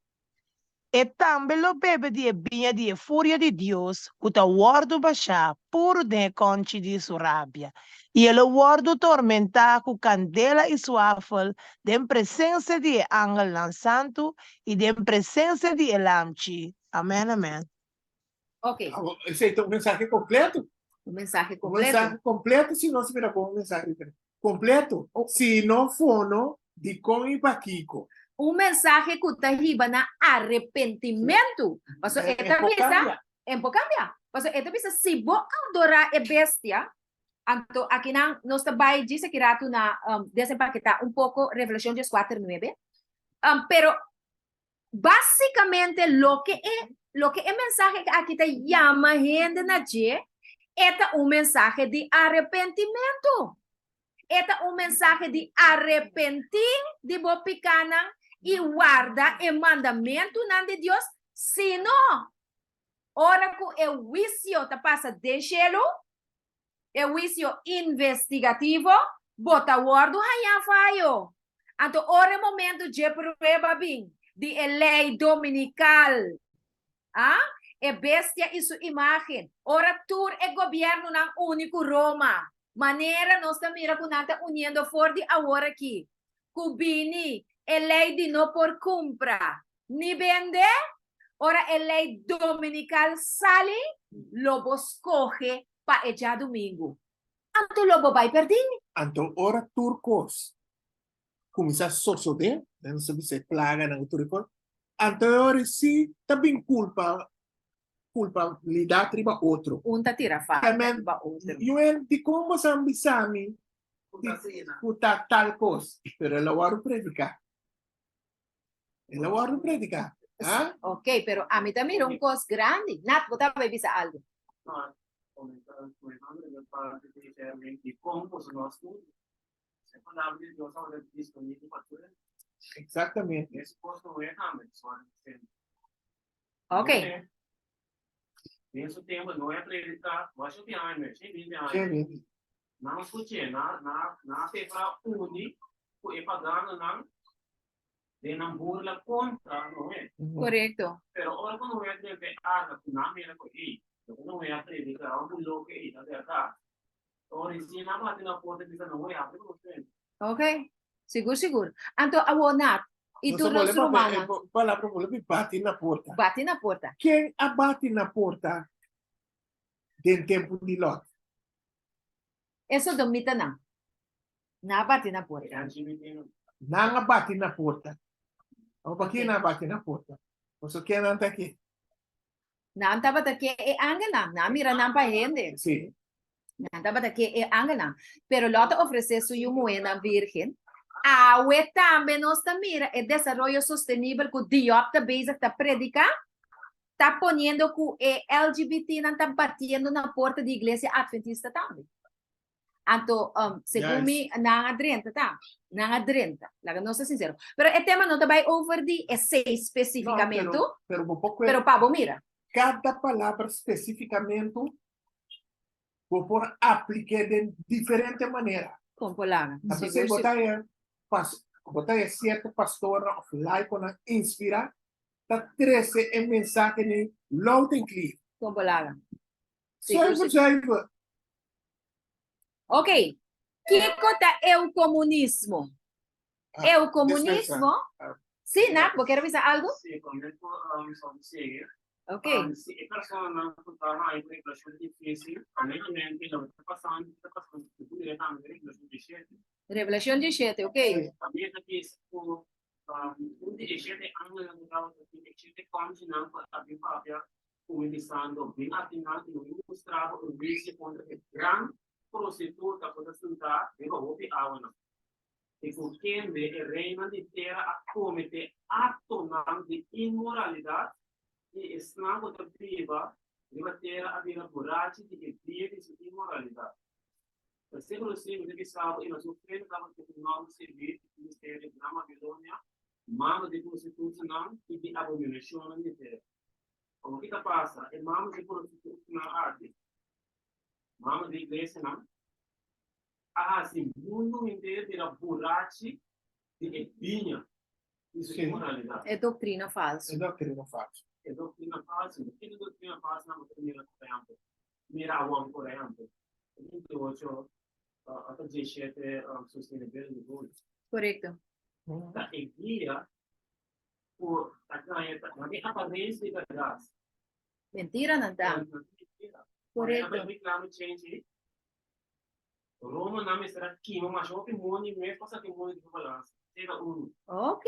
e tambe lo bebe di e biña di e furia di Dios ku ta wòrdu bashá puru den e kònchi di su rabia, i e lo wòrdu tormentá ku kandela i suafel den presensia di e angelnan santu i den presensia di e Lamchi. Amèn, amèn. Ok. Esei ta un mensahe kompleto. Un mensahe Un kompleto. mensahe kompleto si nos mira kon un mensahe diferente. Kompleto. Si no fono, dikon i pakiko? Un mensahe ku ta hiba na arepentimentu. Pasobra e ta bisa, en por kambia. Pasobra e ta bisa si bo adorá e bestia, anto akinan nos ta bai djis aki ratu na desempaketá un poko Revelashon dieskuater nuebe. Pero Básicamente loke e loke e mensahe aki ta yama hende na dje, e ta un mensahe di arepentimentu. E ta un mensahe di arepentí di bo pikánan i warda e mandamentunan di Dios, sino ora ku e huisio ta pasa den shelu, e huisio investigativo, bo ta wòrdu hañá fayo. Anto ora e momento dje prueba bin di e lei dominikal, a, e bestia i su imágen, ora tur e gobièrnunan uni ku Roma, manera nos ta mira ku nan ta uniendo for di awor aki, ku bini e lei di no por kumpra ni bende, ora e lei dominikal sali, lo bo skohe pa e djadumingu. Anto lo bo bai perdí. Anto ora tur kos kuminsá sosodé, nos ta bisa e plaganan ku tur e kos, anto e ora sí ta bin kulpa, kulpabilidat riba otro. Un ta tira falta riba otro. Yuen, dikon bo sa bisa mi ku ta tal kos? Pero el a wòrdu prediká. El a wòrdu prediká. Ah? Ok, pero ami ta mira un kos grandi. Nat, bo tabata bisa algu. No, comentando riba e parte di Erwin, dikon boso no a studia? E palabra di Dios tabata disponibel pa tur hende. Exactamente. Mes kos Noé tambe, suan sende. Ok. Den su tempu Noé a prediká masha hopi aña, mes, 120 aña. 120. Nan a skuch'é, nan a prepará uni ku e paganonan den nan burla kontra Noé. Korekto. Pero ora ku Noé a drenta e arka ku nan mira ku ei, loke Noé a prediká, un loke ei ta bèrdat, ora i nan bati na porta i bisa Noé, habri ku nos drenta. Ok, sigur sigur. Anto awor Nat, i Nos tur a nos bolbe papia rumannan. e palabra bolbe bati na porta. Bati na porta. Ken a bati na porta den tempu di Lòt? E sodomitanan. Nan a bati na porta. Nan a bati na porta. Awor pa ke nan a bati na porta? Pasobra ke nan ta ke? Nan tabata ke e angelnan. Nan a mira nan pa hende. Sí. Nan tabata ke e angelnan. Pero Lòt a ofresé su yu muhénan vírgen. Awe tambe nos ta mira e desaroyo sostenibel ku Diop ta bezig ta prediká, ta poniendo ku e LGBTnan ta batiendo na porta di iglesia adventista tambe. Anto, um, segun mi, nan a drenta ta. Nan a drenta. Laga nos ta sincero. Pero e tema no ta bai over di esei specificamento. No, pero, pero bo por Pero pa bo mira. Cada palabra specificamento bo por apliké den diferente manera. Kon por laga. A pesar bo ta e pas, bo ta e cierto pastornan of laiconan inspira ta trece e mensahe ni loud and clear. Kon por laga. Zuiver, zuiver. Ok, kiko ta eukomunismo? Ah, Eukomunismo? dispensa. Sí, Nat, bo kier bisa algu? Sí, promé ku mi sa sigui. Ok. Si e personanan ku ta haña ku regulashon difísil, primeramente loke ta pasando ta pasando sigur directamente regulashon diesshete. Revelashon diesshete, ok. Tambe ta bisa ku un di e shete angelnan ku tabata tin e shete kòmchinan ku a bin papia ku mi bisando, Bin akinan i lo mi mustra bo un huisio kontra e gran prostituta ku ta sintá riba hopi awanan, i ku kende e reinan di tera a kometé aktonan di inmoralidat, i esnan ku ta biba riba tera a bira burachi di e dia di su inmoralidat. Versíkulo sinku ta bisa bo, I na su frente tabatin un nòmber skirbí, Misterio Gran Babilonia, mama di prostitutonan i di abominashonnan di tera. Como ki ta pasa? E mama di prostitutnan aki, mama di iglesianan, a hasi mundu henter bira burachi di e biña di su inmoralidad. E doctrina falso. E doctrina falso. E doctrina falso. Ki doctrina falso nan bo ta mira por ehempel? Mira awor por ehempel, 28 ata 17 sustainability goals. Correcto. Ta e guia ku ta gaña ta nan tin aparensia di bèrdat. Mentira nan ta. Korekto. Climate change Roma nan mester a kima masha hopi mondi mes pa saki mondi di balansa. Esei ta unu. Ok,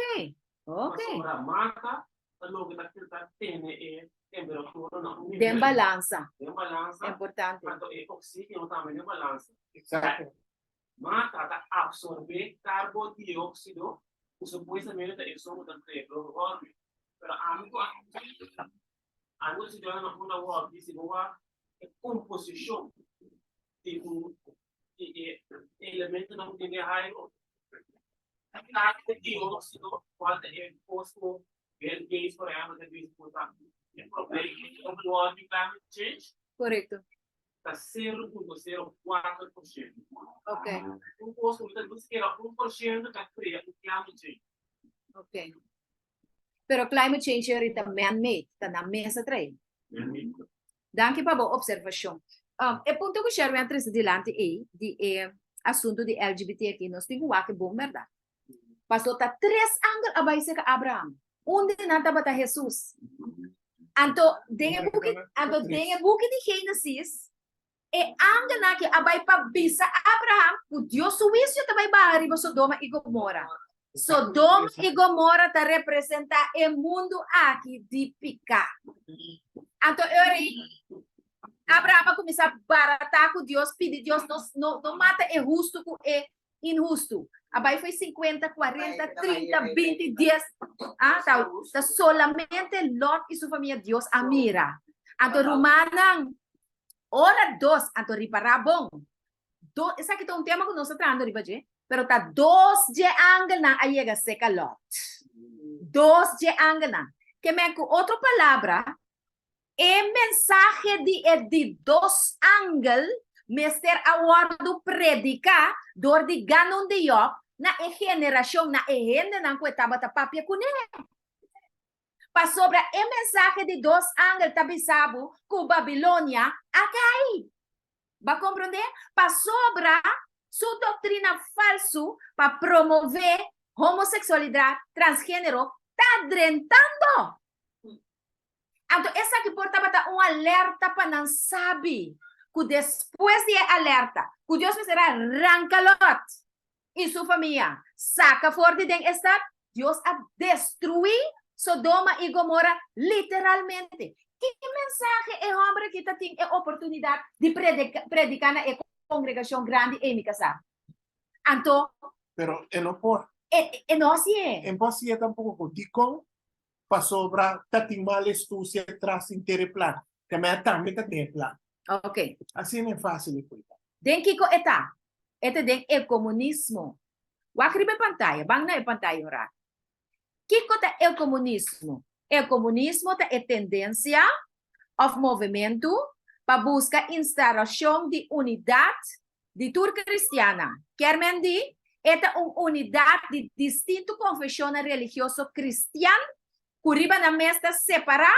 ok. Pasobra mata ta loke ta ta tene e temperatura na un nivel. Den balansa. Den balansa. Importante. Anto e oxigeno tambe den balansa. Exacto. Mata ta absorbé karbodióksido ku supuestamente ta esun ku ta krea global warming. Pero ami ku ami ku studiando na unda wòrdu di si bo wak e komposishon di un di e elementonan ku tin den airu, karbodióksido kual ta e kos ku Bill Gates por ehèmpel ta bisa ku ta e problema di global warming, climate change. Korekto. Ta 0.04%. Ok. Un kos ku mi ta bisa keda 1% ta krea un climate change. Ok. Pero climate change ahorita man made, ta nan mes a trae. Man made. Danki pa bo observacion. Um, e punto ku Sherwin a trese dilanti ei, di e asunto di LGBT aki, nos tin ku wak e bon bèrdat. Paso ta tres angel a bai serka Abraham. Un di nan tabata Hesus. Anto den e buki, anto den e buki di Génesis, e angelnan aki a bai pa bisa Abraham ku Dios su huisio ta bai baha riba Sodoma i Gomora. Sodoma i Gomora ta representá e mundu aki di piká. Anto e ora ei, Abraham a kuminsá baratá ku Dios, pidi Dios no, no, no mata e hustu ku e inhustu. A bai foi 50, 40, 30, 20, 10. Ah, ta, ta solamente Lot i su famia Dios a mira. Anto rumannan, ora dos, anto ripará bon. Do, esaki ta un tema ku nos ta trahando riba dje, pero ta dos dje angelnan a yega seka Lot. Dos dje angelnan. Ke men ku otro palabra, E mensahe di e di dos angel mester a wòrdu prediká dor di Ganun di Yòb na e generashon, na e hendenan ku e tabata papia kuné. Pasobra e mensahe di dos angel ta bisa bo ku Babilonia a kai. Bo a komprondé? Pasobra su doktrina falsu pa promové homoseksualidat, transgénero, ta drentando. Anto esaki por tabata un alerta pa nan sabi ku despues di e alerta ku Dios mester a ranka Lot i su famia saka for di den e stat, Dios a destruí Sodoma i Gomora literalmente. Ki mensahe e hòmber aki ta tin e oportunidat di prediká na e kongregashon grandi ei, mi kasá? Anto. Pero e no por. E no hasié. E no por hasié tampoko. Dikon? Pasobra ta tin mal estucia tras henter e plan. Te mea tambe ta den e plan. Ok. Asina e facil e cuida. Den kico e ta? E ta den e comunismo. Wak riba e pantaya. Ban na e pantaya un rato. Kico ta e comunismo? E comunismo ta e tendencia of movimento pa busca instauracion di unidad di tur cristiannan. Kier men di, e ta un unidad di distinto confesionnan religioso cristian cu riba nan mes ta separa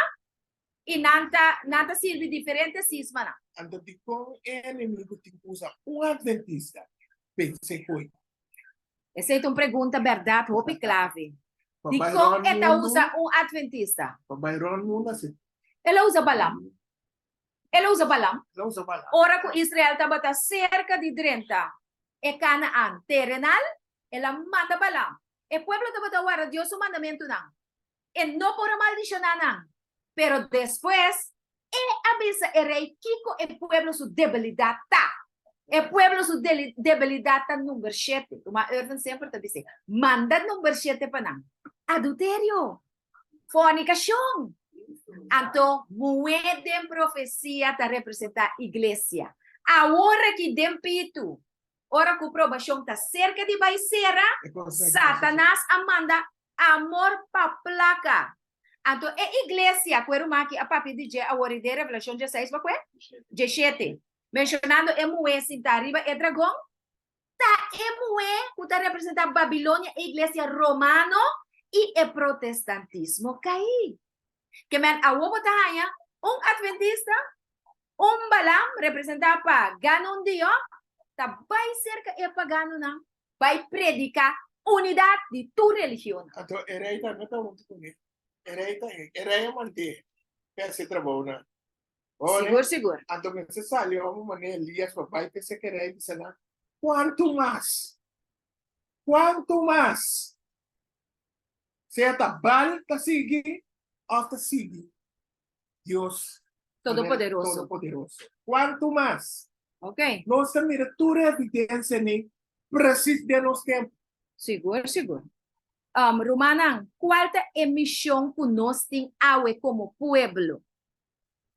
y nan ta nan ta sirbi diferente sismanan. Anto dikon e enemigu tin ku usa un adventista? Pens'é koe. Esei ta un pregunta bèrdat hopi klave. Dikon e ta usa un adventista? Pa bai rònt mundu asina. El a usa Balaam. El a usa Balaam. El a usa Balaam. Ora ku Israel tabata serka di drenta e Kanaan terenal, el a manda Balaam. E pueblo tabata warda Dios su mandamentunan. E no por a maldishoná nan. Pero despues, e a bisa e rei kiko e pueblo su debilidat ta. E pueblo su debilidat ta number shete. Ruman Irvin semper ta bis'é, Manda number shete pa nan. Adulterio! Fornikashon! Anto, muhé den profesia ta representá iglesia. Awor aki den pitu, ora ku probashon ta serka di bai sera, Satanas a manda amor pa plaka. Anto e iglesia ku e ruman aki a papia di dje awor i den Revelashon dieseis pa kue? Diesshete. Menshonando e muhé sintá riba e dragon, ta e muhé ku ta representá Babilonia, e iglesia romano i e protestantismo kaí. Ke men awor bo ta haña un adventista, un Balaam representá pa Ganun Diop, ta bai serka e paganonan bai prediká unidat di tur religionnan. Anto e rei tambe ta huntu kuné. E rei ta e rei a mand'é pa hasi e trabounan. Ora, Sigur, sigur. Anto mester sali hòmber manera Elias pa bai p'esei ku e rei bisa nan, Kuantu mas? Kuantu mas? Sea ta Baal ta sigui òf ta sigui Dios Todopoderoso. Todopoderoso. Kuantu mas? Ok. Nos ta mira tur e evidensia ni presis den nos tempu. Sigur, sigur. Um, rumannan, kual ta e mishon ku nos tin awe komo pueblo?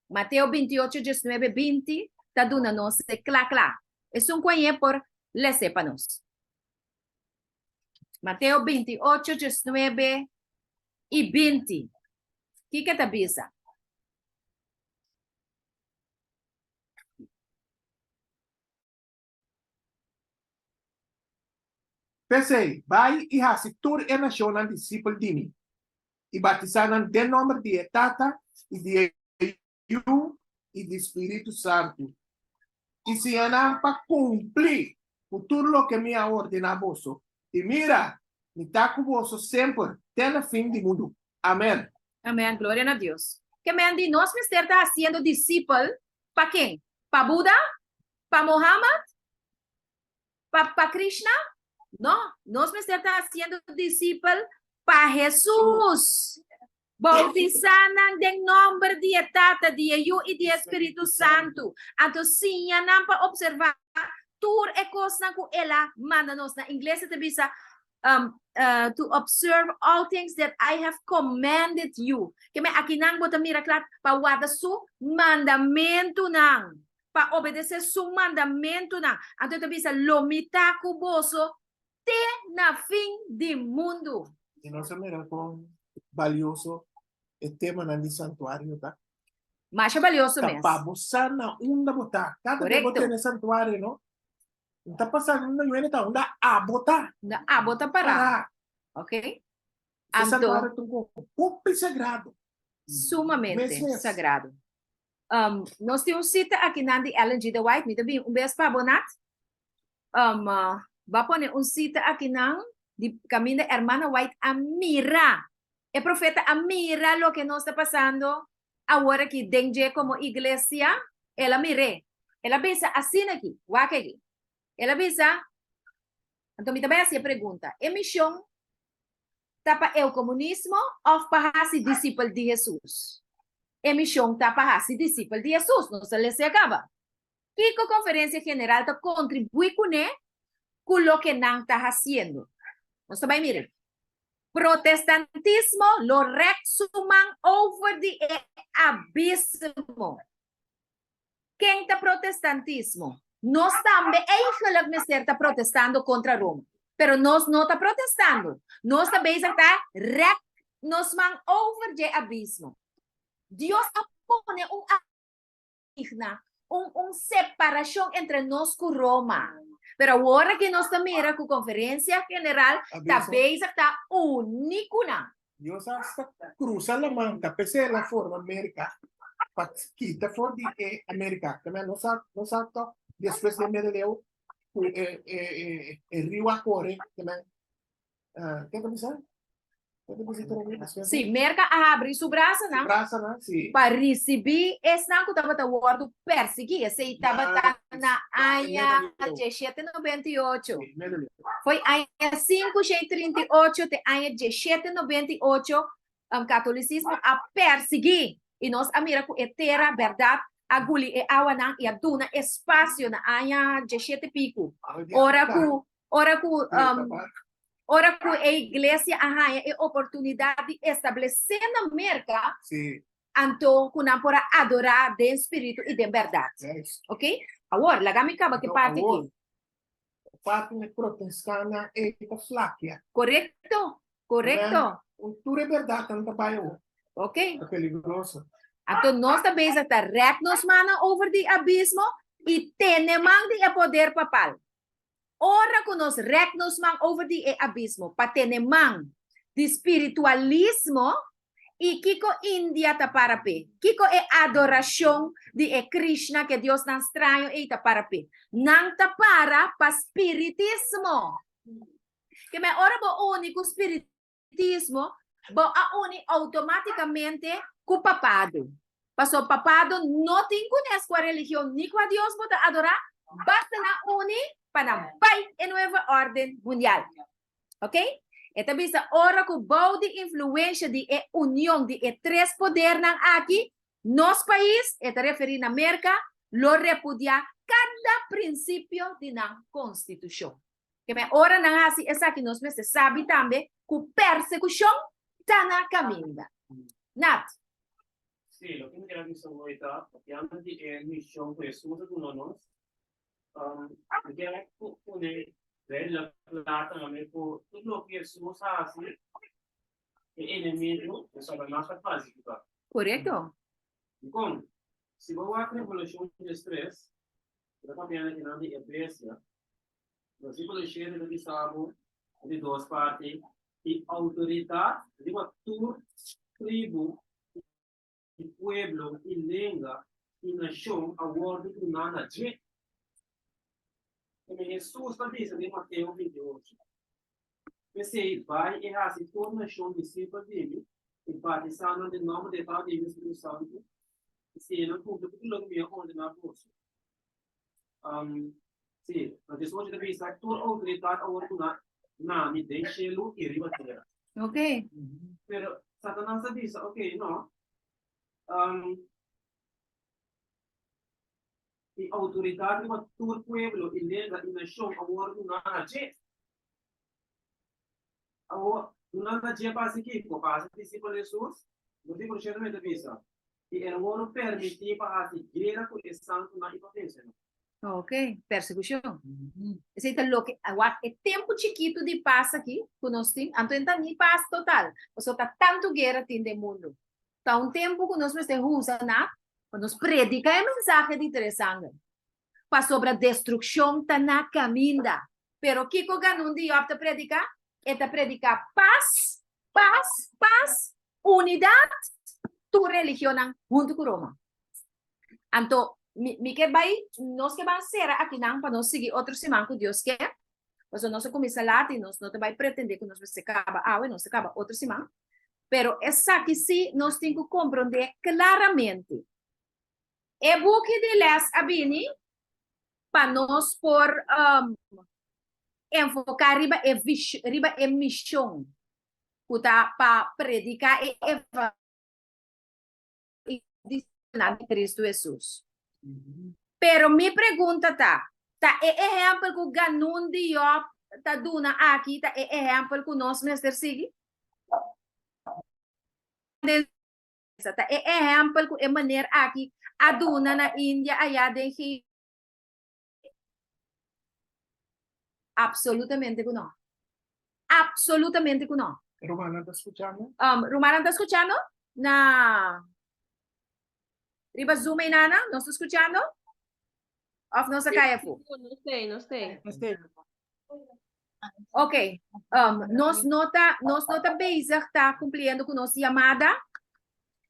Mateo 28, 19, 20 ta duna nos e kla kla. Esun ku a ñe por les'é pa nos. Mateo 28, 19 i 20. Kiko ta bisa? P'esei, bai i hasi tur e nashonnan disipel di mi, i batisá nan den nòmber di e Tata i di e Yu i di Spiritu Santu, i siña nan pa kumpli ku tur loke mi a ordená boso. I mira, mi ta ku boso semper te na fin di mundu. Amèn. Amèn, gloria na Dios. Ke men di nos mester ta hasiendo disipel pa ken? Pa Buda? Pa Mohammed? Pa pa Krishna? No, nos mester ta hasiendo disipel pa Hesus. Bautisá nan den nòmber di e Tata, di e Yu i di e Spiritu Santu. Anto siña nan pa opservá tur e kosnan ku El a manda nos. Na ingles e ta bisa, um, uh, to observe all things that I have commanded you. Ke men akinan bo ta mira kla pa warda su mandamentunan, pa obedesé su mandamentunan. Anto e ta bisa, lo mi ta ku boso te na fin di mundu. I nos a mira kon balioso e temanan di santuario ta. Masha balioso Ta mes. pa bo sa na unda bo ta. Kada bes bo Korekto. tene santuario, no? No ta pasa unda yuende ta, unda abo ta. Unda abo ta pará. Pará. Ok. E Anto. santuario ta un kos hopi sagrado. Sumamente Mes mes. sagrado. Um, nos tin un sita akinan di Ellen G. De White. Mi ta bin un bes pa bo, Nat. Um, uh, ba pone un sita akinan di kaminda Hermana White a mira. E profeta a mira loke nos ta pasando awor aki den dje komo iglesia. El a mir'é. El a bisa asina aki, wak aki. El a bisa, anto mi ta bai hasi e pregunta, e mishon ta pa eukomunismo òf pa hasi disipel di Hesus? E mishon ta pa hasi disipel di Hesus, nos a lesa e kaba. Kiko Konferensia General ta kontribuí kuné ku loke nan ta hasiendo? Nos ta bai mira. Protestantismo lo rèk su man over di e abismo. Ken ta protestantismo? Nos tambe eigenlijk mester ta protestando kontra Roma. Pero nos no ta protestando. Nos ta bezig ta rèk nos man over dje abismo. Dios a pone un asigna, un un separashon entre nos ku Roma. Pero awor aki nos ta mira ku Konferensia General ta bezig ta uni ku nan. Dios hasta cruza laman, ta p'esei el a forma America pa kita for di e America. Tambe nos sa, nos sa toch despues di Mereleu ku e, e, e, e riu a kore, tambe, uh, ke ta bisa? Ke ta bisa tur despues? Sí, Merca a habri su brasanan Su brasanan, sí. pa risibí esnan ku tabata wòrdu persiguí. Esei tabata na aña 1798. Sí, Mereleu. Foi aña 538 te aña 1798 um, katolicismo a persiguí i nos a mira ku e tera bèrdat a guli e awanan i a duna espasio na aña 17 piku. Ora ku ora ku um, ora ku e iglesia a haña e oportunidat di establesé na Merka, Sí. anto ku nan por a adorá den spiritu i den bèrdat. Juist. Ok? Awor, laga mi kaba ku e Anto parti awor, aki. Parti na protestana e ta flakia. Korekto, korekto. Tur e bèrdatnan ta bai awor. Ok. Ta peligroso. Anto nos ta bezig ta rek nos mannan over di abismo i tene man di e poder papal. Ora ku nos rek nos man over di e abismo pa tene man di spiritualismo, i kiko India ta para p'e? Kiko e adorashon di e Krishna ku e diosnan straño ei ta para p'e? Nan ta para pa spiritismo. Ke men ora bo uni ku spiritismo, bo a uni outomátikamente ku papado. Pasobra papado no tin kunes kua religion ni kua dios bo ta adorá, basta nan uni pa nan bai e nueva órden mundial. Ok? E ta bisa ora ku bou di influensha di e union di e tres podernan aki, nos pais, e ta referí na Merka, lo repudiá kada prinsipio di nan konstitushon. Keme ora nan hasi esaki nos mester sabi tambe ku persekushon ta na kaminda. Nat. Sí, loke mi kier a bisa hoy ta, papiando di e mishon ku Hesus a duna nos, mi kier pone regla kla tambe ku tur loke Hesus hasi, e enemigu, e Satanas ta falsifiká. Korekto. Dikon? Si bo wak Revelashon diestres, e ta papiando akinan di e bestia, Versíkulo shete ta bisa bo e di dos parti, I outoridat riba tur tribu i pueblo i lenga i nashon a wòrdu duná na dje. Kende Hesus ta bisa den Mateo 28, P'esei, bai i hasi tur nashon disipel di mi, i batisá nan den nòmber di e Tata, di e Yu i Spiritu Santu, i siña nan kumpli ku tur loke mi a ordená boso. Sí, na 18 ta bisa, tur outoridat a wòrdu duná na mi den shelu i riba tera. Ok. Pero Satanas a bisa, ok, no. I outoridat riba tur pueblo i lenga i nashon a wòrdu duná na dje. Awor, duna na dje pa hasi kiko? Pa hasi disipel Hesus? Versíkulo shete ta bisa, I el wòrdu permití pa hasi guera ku e santunan i pa vense nan. Ok, persekushon. Esei ta loke, wak, e tempu chikitu di pas aki ku nos tin, anto e ta ni pas total, pasobra ta tantu guera tin den mundu. Ta un tempu ku nos mester usa na pa nos prediká e mensahe di tres angel, pasobra destrukshon ta na kaminda. Pero kiko Ganun di Job ta prediká? E ta prediká pas, pas, pas, unidat, tur religionnan huntu ku Roma. Anto, mi, mi ke bai, nos ke ban sera akinan pa nos sigui otro siman ku Dios ke, pasobra nos a kuminsá lat i nos no ta bai pretendé ku nos mester kaba awe, nos ta kaba otro siman. Pero esaki sí nos tin ku komprondé klaramente. E buki di lès a bini pa nos por enfoká riba e riba e mishon ku ta pa prediká e evangelio di Kristu Hesus. Pero mi pregunta ta, ta e ehèmpel ku Ganun di Yòb ta duna aki ta e ehèmpel ku nos mester sigui? Ta e ehèmpel ku e meneer aki a duna na India ayá den G. Absolutamente ku no. Absolutamente ku no. Rumannan ta skuchando? Rumannan ta skuchando? Na riba Zoom ei nana, nos ta skuchando? Of nos a kai afó? No stei, no stei. No stei. Ok, nos no ta, nos no ta bezig ta cumpliendo cu nos llamada.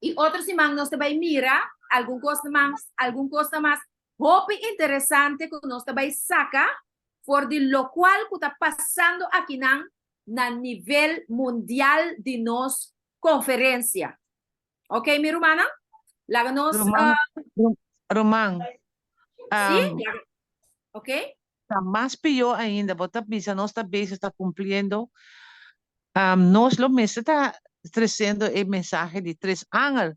Y otro siman nos ta bay mira algun cos mas, algun cos mas hopi interesante cu nos ta bay saca for di locual cu ta pasando akinan na nivel mundial di nos conferencia. Ok, mi rumannan? Laga nos... Ruman, ruman, Sí? Ok. Ta mas pió ainda, bo ta bisa nos ta bezig ta cumpliendo, nos lo mester ta treciendo e mensahe di tres angel,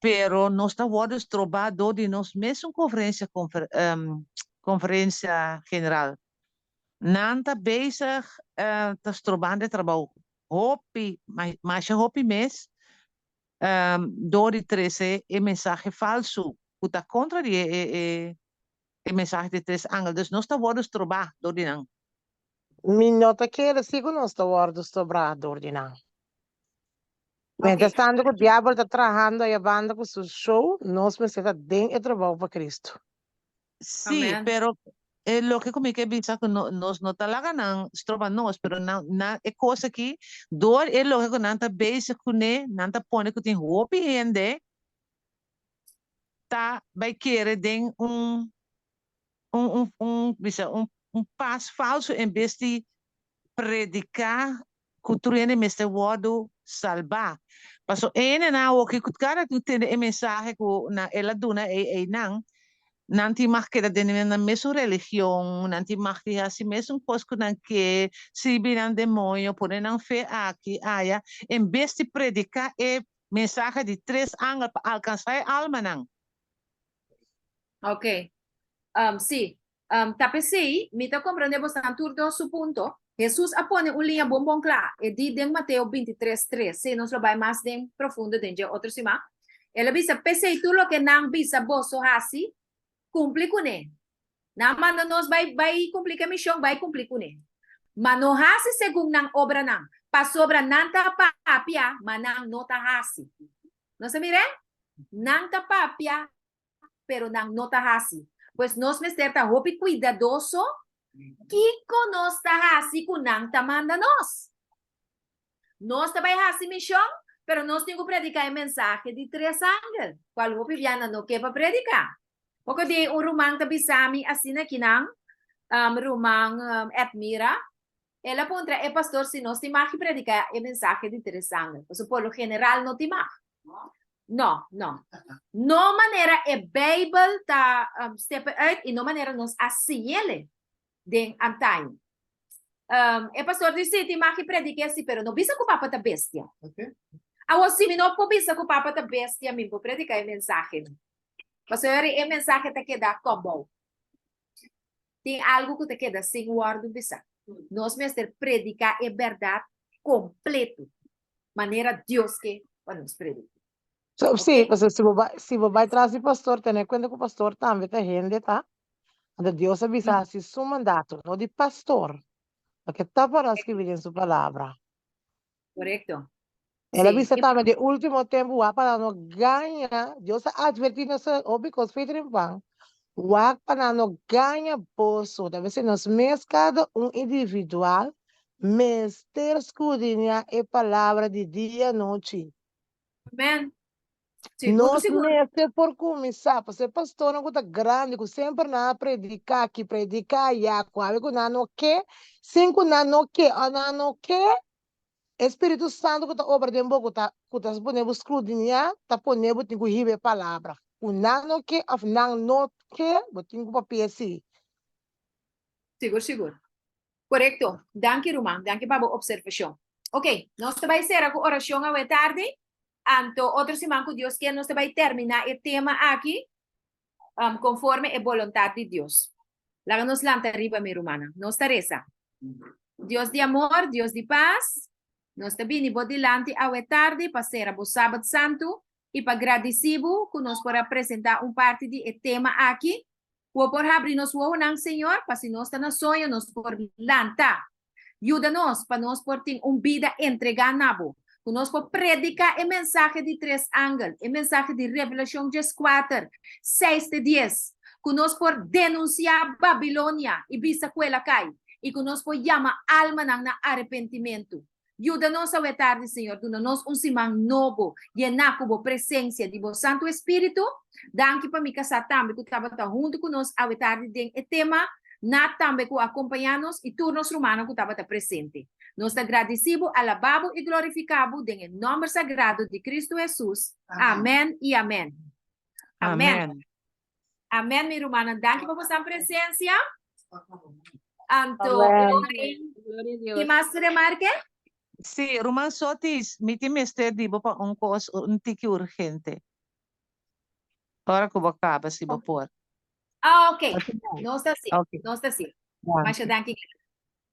pero nos ta wordo stroba door di nos mesun conferencia conferencia general. Nan ta bezig ta strobando e trabou hopi, masha hopi mes, door di trece e mensahe falso cu ta contra di e e mensahe di tres angel. Dus nos ta wordo strobá door di nan. Mi no ta kere si ku nos ta wordo strobrá door di nan. Mientras tanto ku diabel ta trahando aya banda ku su show, nos mester ta den e trabou pa Cristo. Sí, Amen. pero e loke ku mi ke bisa ku no, nos no ta laga nan stroba nos, pero nan, nan e kos aki, dor e loke ku nan ta bezig kuné, nan ta pone ku tin hopi hende ta bai kere den un un un un bisa un un pas falso en bes di prediká ku tur hende mester wòrdu salbá. Paso e hendenan awoki ku kada ku tende e mensahe ku nan el a duna ei einan, nan tin mag keda den nan mesun religion, nan tin mag di hasi mesun kos ku nan ke, sirbi nan demoño, pone nan fe aki, aya, en bes di prediká e mensahe di tres angel pa alkansá e almanan. Ok. Um, sí. Um, ta p'esei, mi ta komprendé bosnan tur dos su punto. Hesus a pone un liña bon bon kla. E di den Mateo 23, 3. Sí, nos lo bai mas den profundo den dje otro siman. El a bisa, P'esei tur loke nan bisa boso hasi, kumpli kuné. Nan manda nos bai bai kumpli ku e mishon, bai kumpli kuné. Ma no hasi segun nan obranan, pasobra nan ta papia, ma nan no ta hasi. Nos a mir'é? Nan ta papia, pero nan no ta hasi. Pues nos mester ta hopi kuidadoso kiko nos ta hasi ku nan ta manda nos. Nos ta bai hasi mishon, pero nos tin ku prediká e mensahe di tres angel, kual hopi bia nan no ke pa prediká. Poko di un ruman ta bisa mi asina kinan, ruman Edmira, El a puntra e pastor si nos tin mag di prediká e mensahe di tres angel, pasobra por lo general no tin mag. No, no. No manera e Bijbel ta um, stepe uit i no manera nos a siñ'ele den antaño. Um, e pastor di si tin mag di prediké si, pero no bisa ku papa ta bestia. Okay. Awor si mi no por bisa ku papa ta bestia, mi por prediká e mensahe. Pasobra e mensahe ta keda kòbou. Tin algu ku ta keda sin wòrdu bisá. Nos mester prediká e bèrdat kompletu, manera Dios ke pa nos prediká. So, sí, Oké? pasobra si bo bai, si bo bai tras di pastor, tene kuenta ku pastor tambe ta hende ta. Anto Dios a bisa hasi su mandato, no di pastor. Loke ta pará skibí den su palabra. Korekto. El a Sí. bisa tambe den último tempu wak pa nan no gaña, Dios a advertí nos hopi kos fe trempan, wak pa nan no gaña boso, ta bisa nos mes kada un individual mester skrudiñá e palabra di dia anochi. Amen. Sigur, Nos sigur. mester por kuminsá, pasobra e pastornan ku ta grandi, ku semper nan a prediká aki, prediká ayá, ku awe ku nan no ke, sin ku nan no ke òf nan no ke, E Spiritu Santu ku ta obra den bo, ku ta ku ta pone bo skrudiñá, ta pone bo tin ku hiba e palabra. Ku nan no ke òf nan no ke, bo tin ku papia sí. Sigur, sigur. Korekto. Danki, ruman. Danki pa bo opservashon. Oké, nos ta bai sera ku orashon awe tardi. Anto otro siman ku Dios kier nos ta bai terminá e tema aki. konforme e boluntat di Dios. Laga nos lanta riba, mi rumannan. Nos ta resa. Dios di amor, Dios di pas, nos ta bini bo dilanti awe tardi pa sera bo Sabat Santu i pa gradisí bo ku nos por a presentá un parti di e tema aki. Ku bo por habri nos wowonan, Señor, pa si nos ta na soño nos por lanta. Yuda nos pa nos por tin un bida entregá na bo, ku nos por prediká e mensahe di tres angel, e mensahe di Revelashon dieskuater, seis te dies, ku nos por denunsiá Babilonia i bisa ku el a kai, i ku nos por yama almanan na arepentimentu. Yuda nos awe tardi, Señor, duna nos un siman nobo, yená ku bo presensia di bo Santu Espíritu. Danki pa mi kasá tambe ku tabata huntu ku nos awe tardi den e tema. Nat tambe ku a kompañá nos i tur nos rumannan ku tabata presente. Nos ta gradisí bo, alabá bo i glorifiká bo den e nòmber sagrado di Kristu Hesus. Amèn i amèn. Amèn. Amèn. Amèn, mi rumannan. Danki pa bosan presensia. Anto, Amèn. Gloria a Dios. Tin mas remarke? Sí, ruman Sotis, mi tin mester di bo pa un kos un tiki urgente. Ora ku bo kaba, si bo por. Ah, ok. Nos ta así. Ok. Nos ta así. Danki. Masha danki.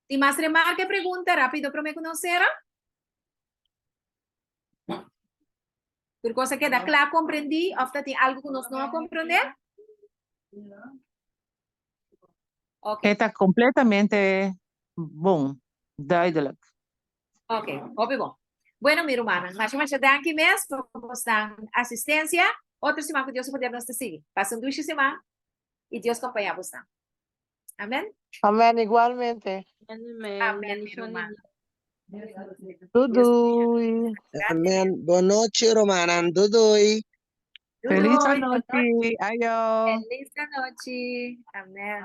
Tin mas remarke, pregunta, rápido promé ku nos sera? Tur kos a keda kla komprendí òf ta tin algu ku nos no a komprendé? Ok. E ta kompletamente bon, duidelijk. Ok, hopi bon. Bueno, mi rumannan, masha masha danki mes pa bosnan asistencia. Otro siman ku Dios su poder nos ta sigui. Pasa un dushi siman y Dios kompañá bosnan. Amen. Amen, igualmente. Amen. Amen, mi ruman. Doei doei. Amen. Bon nochi, rumannan. Doei doei. Feliz Doei. anochi. Ayo. Feliz anochi. Amen.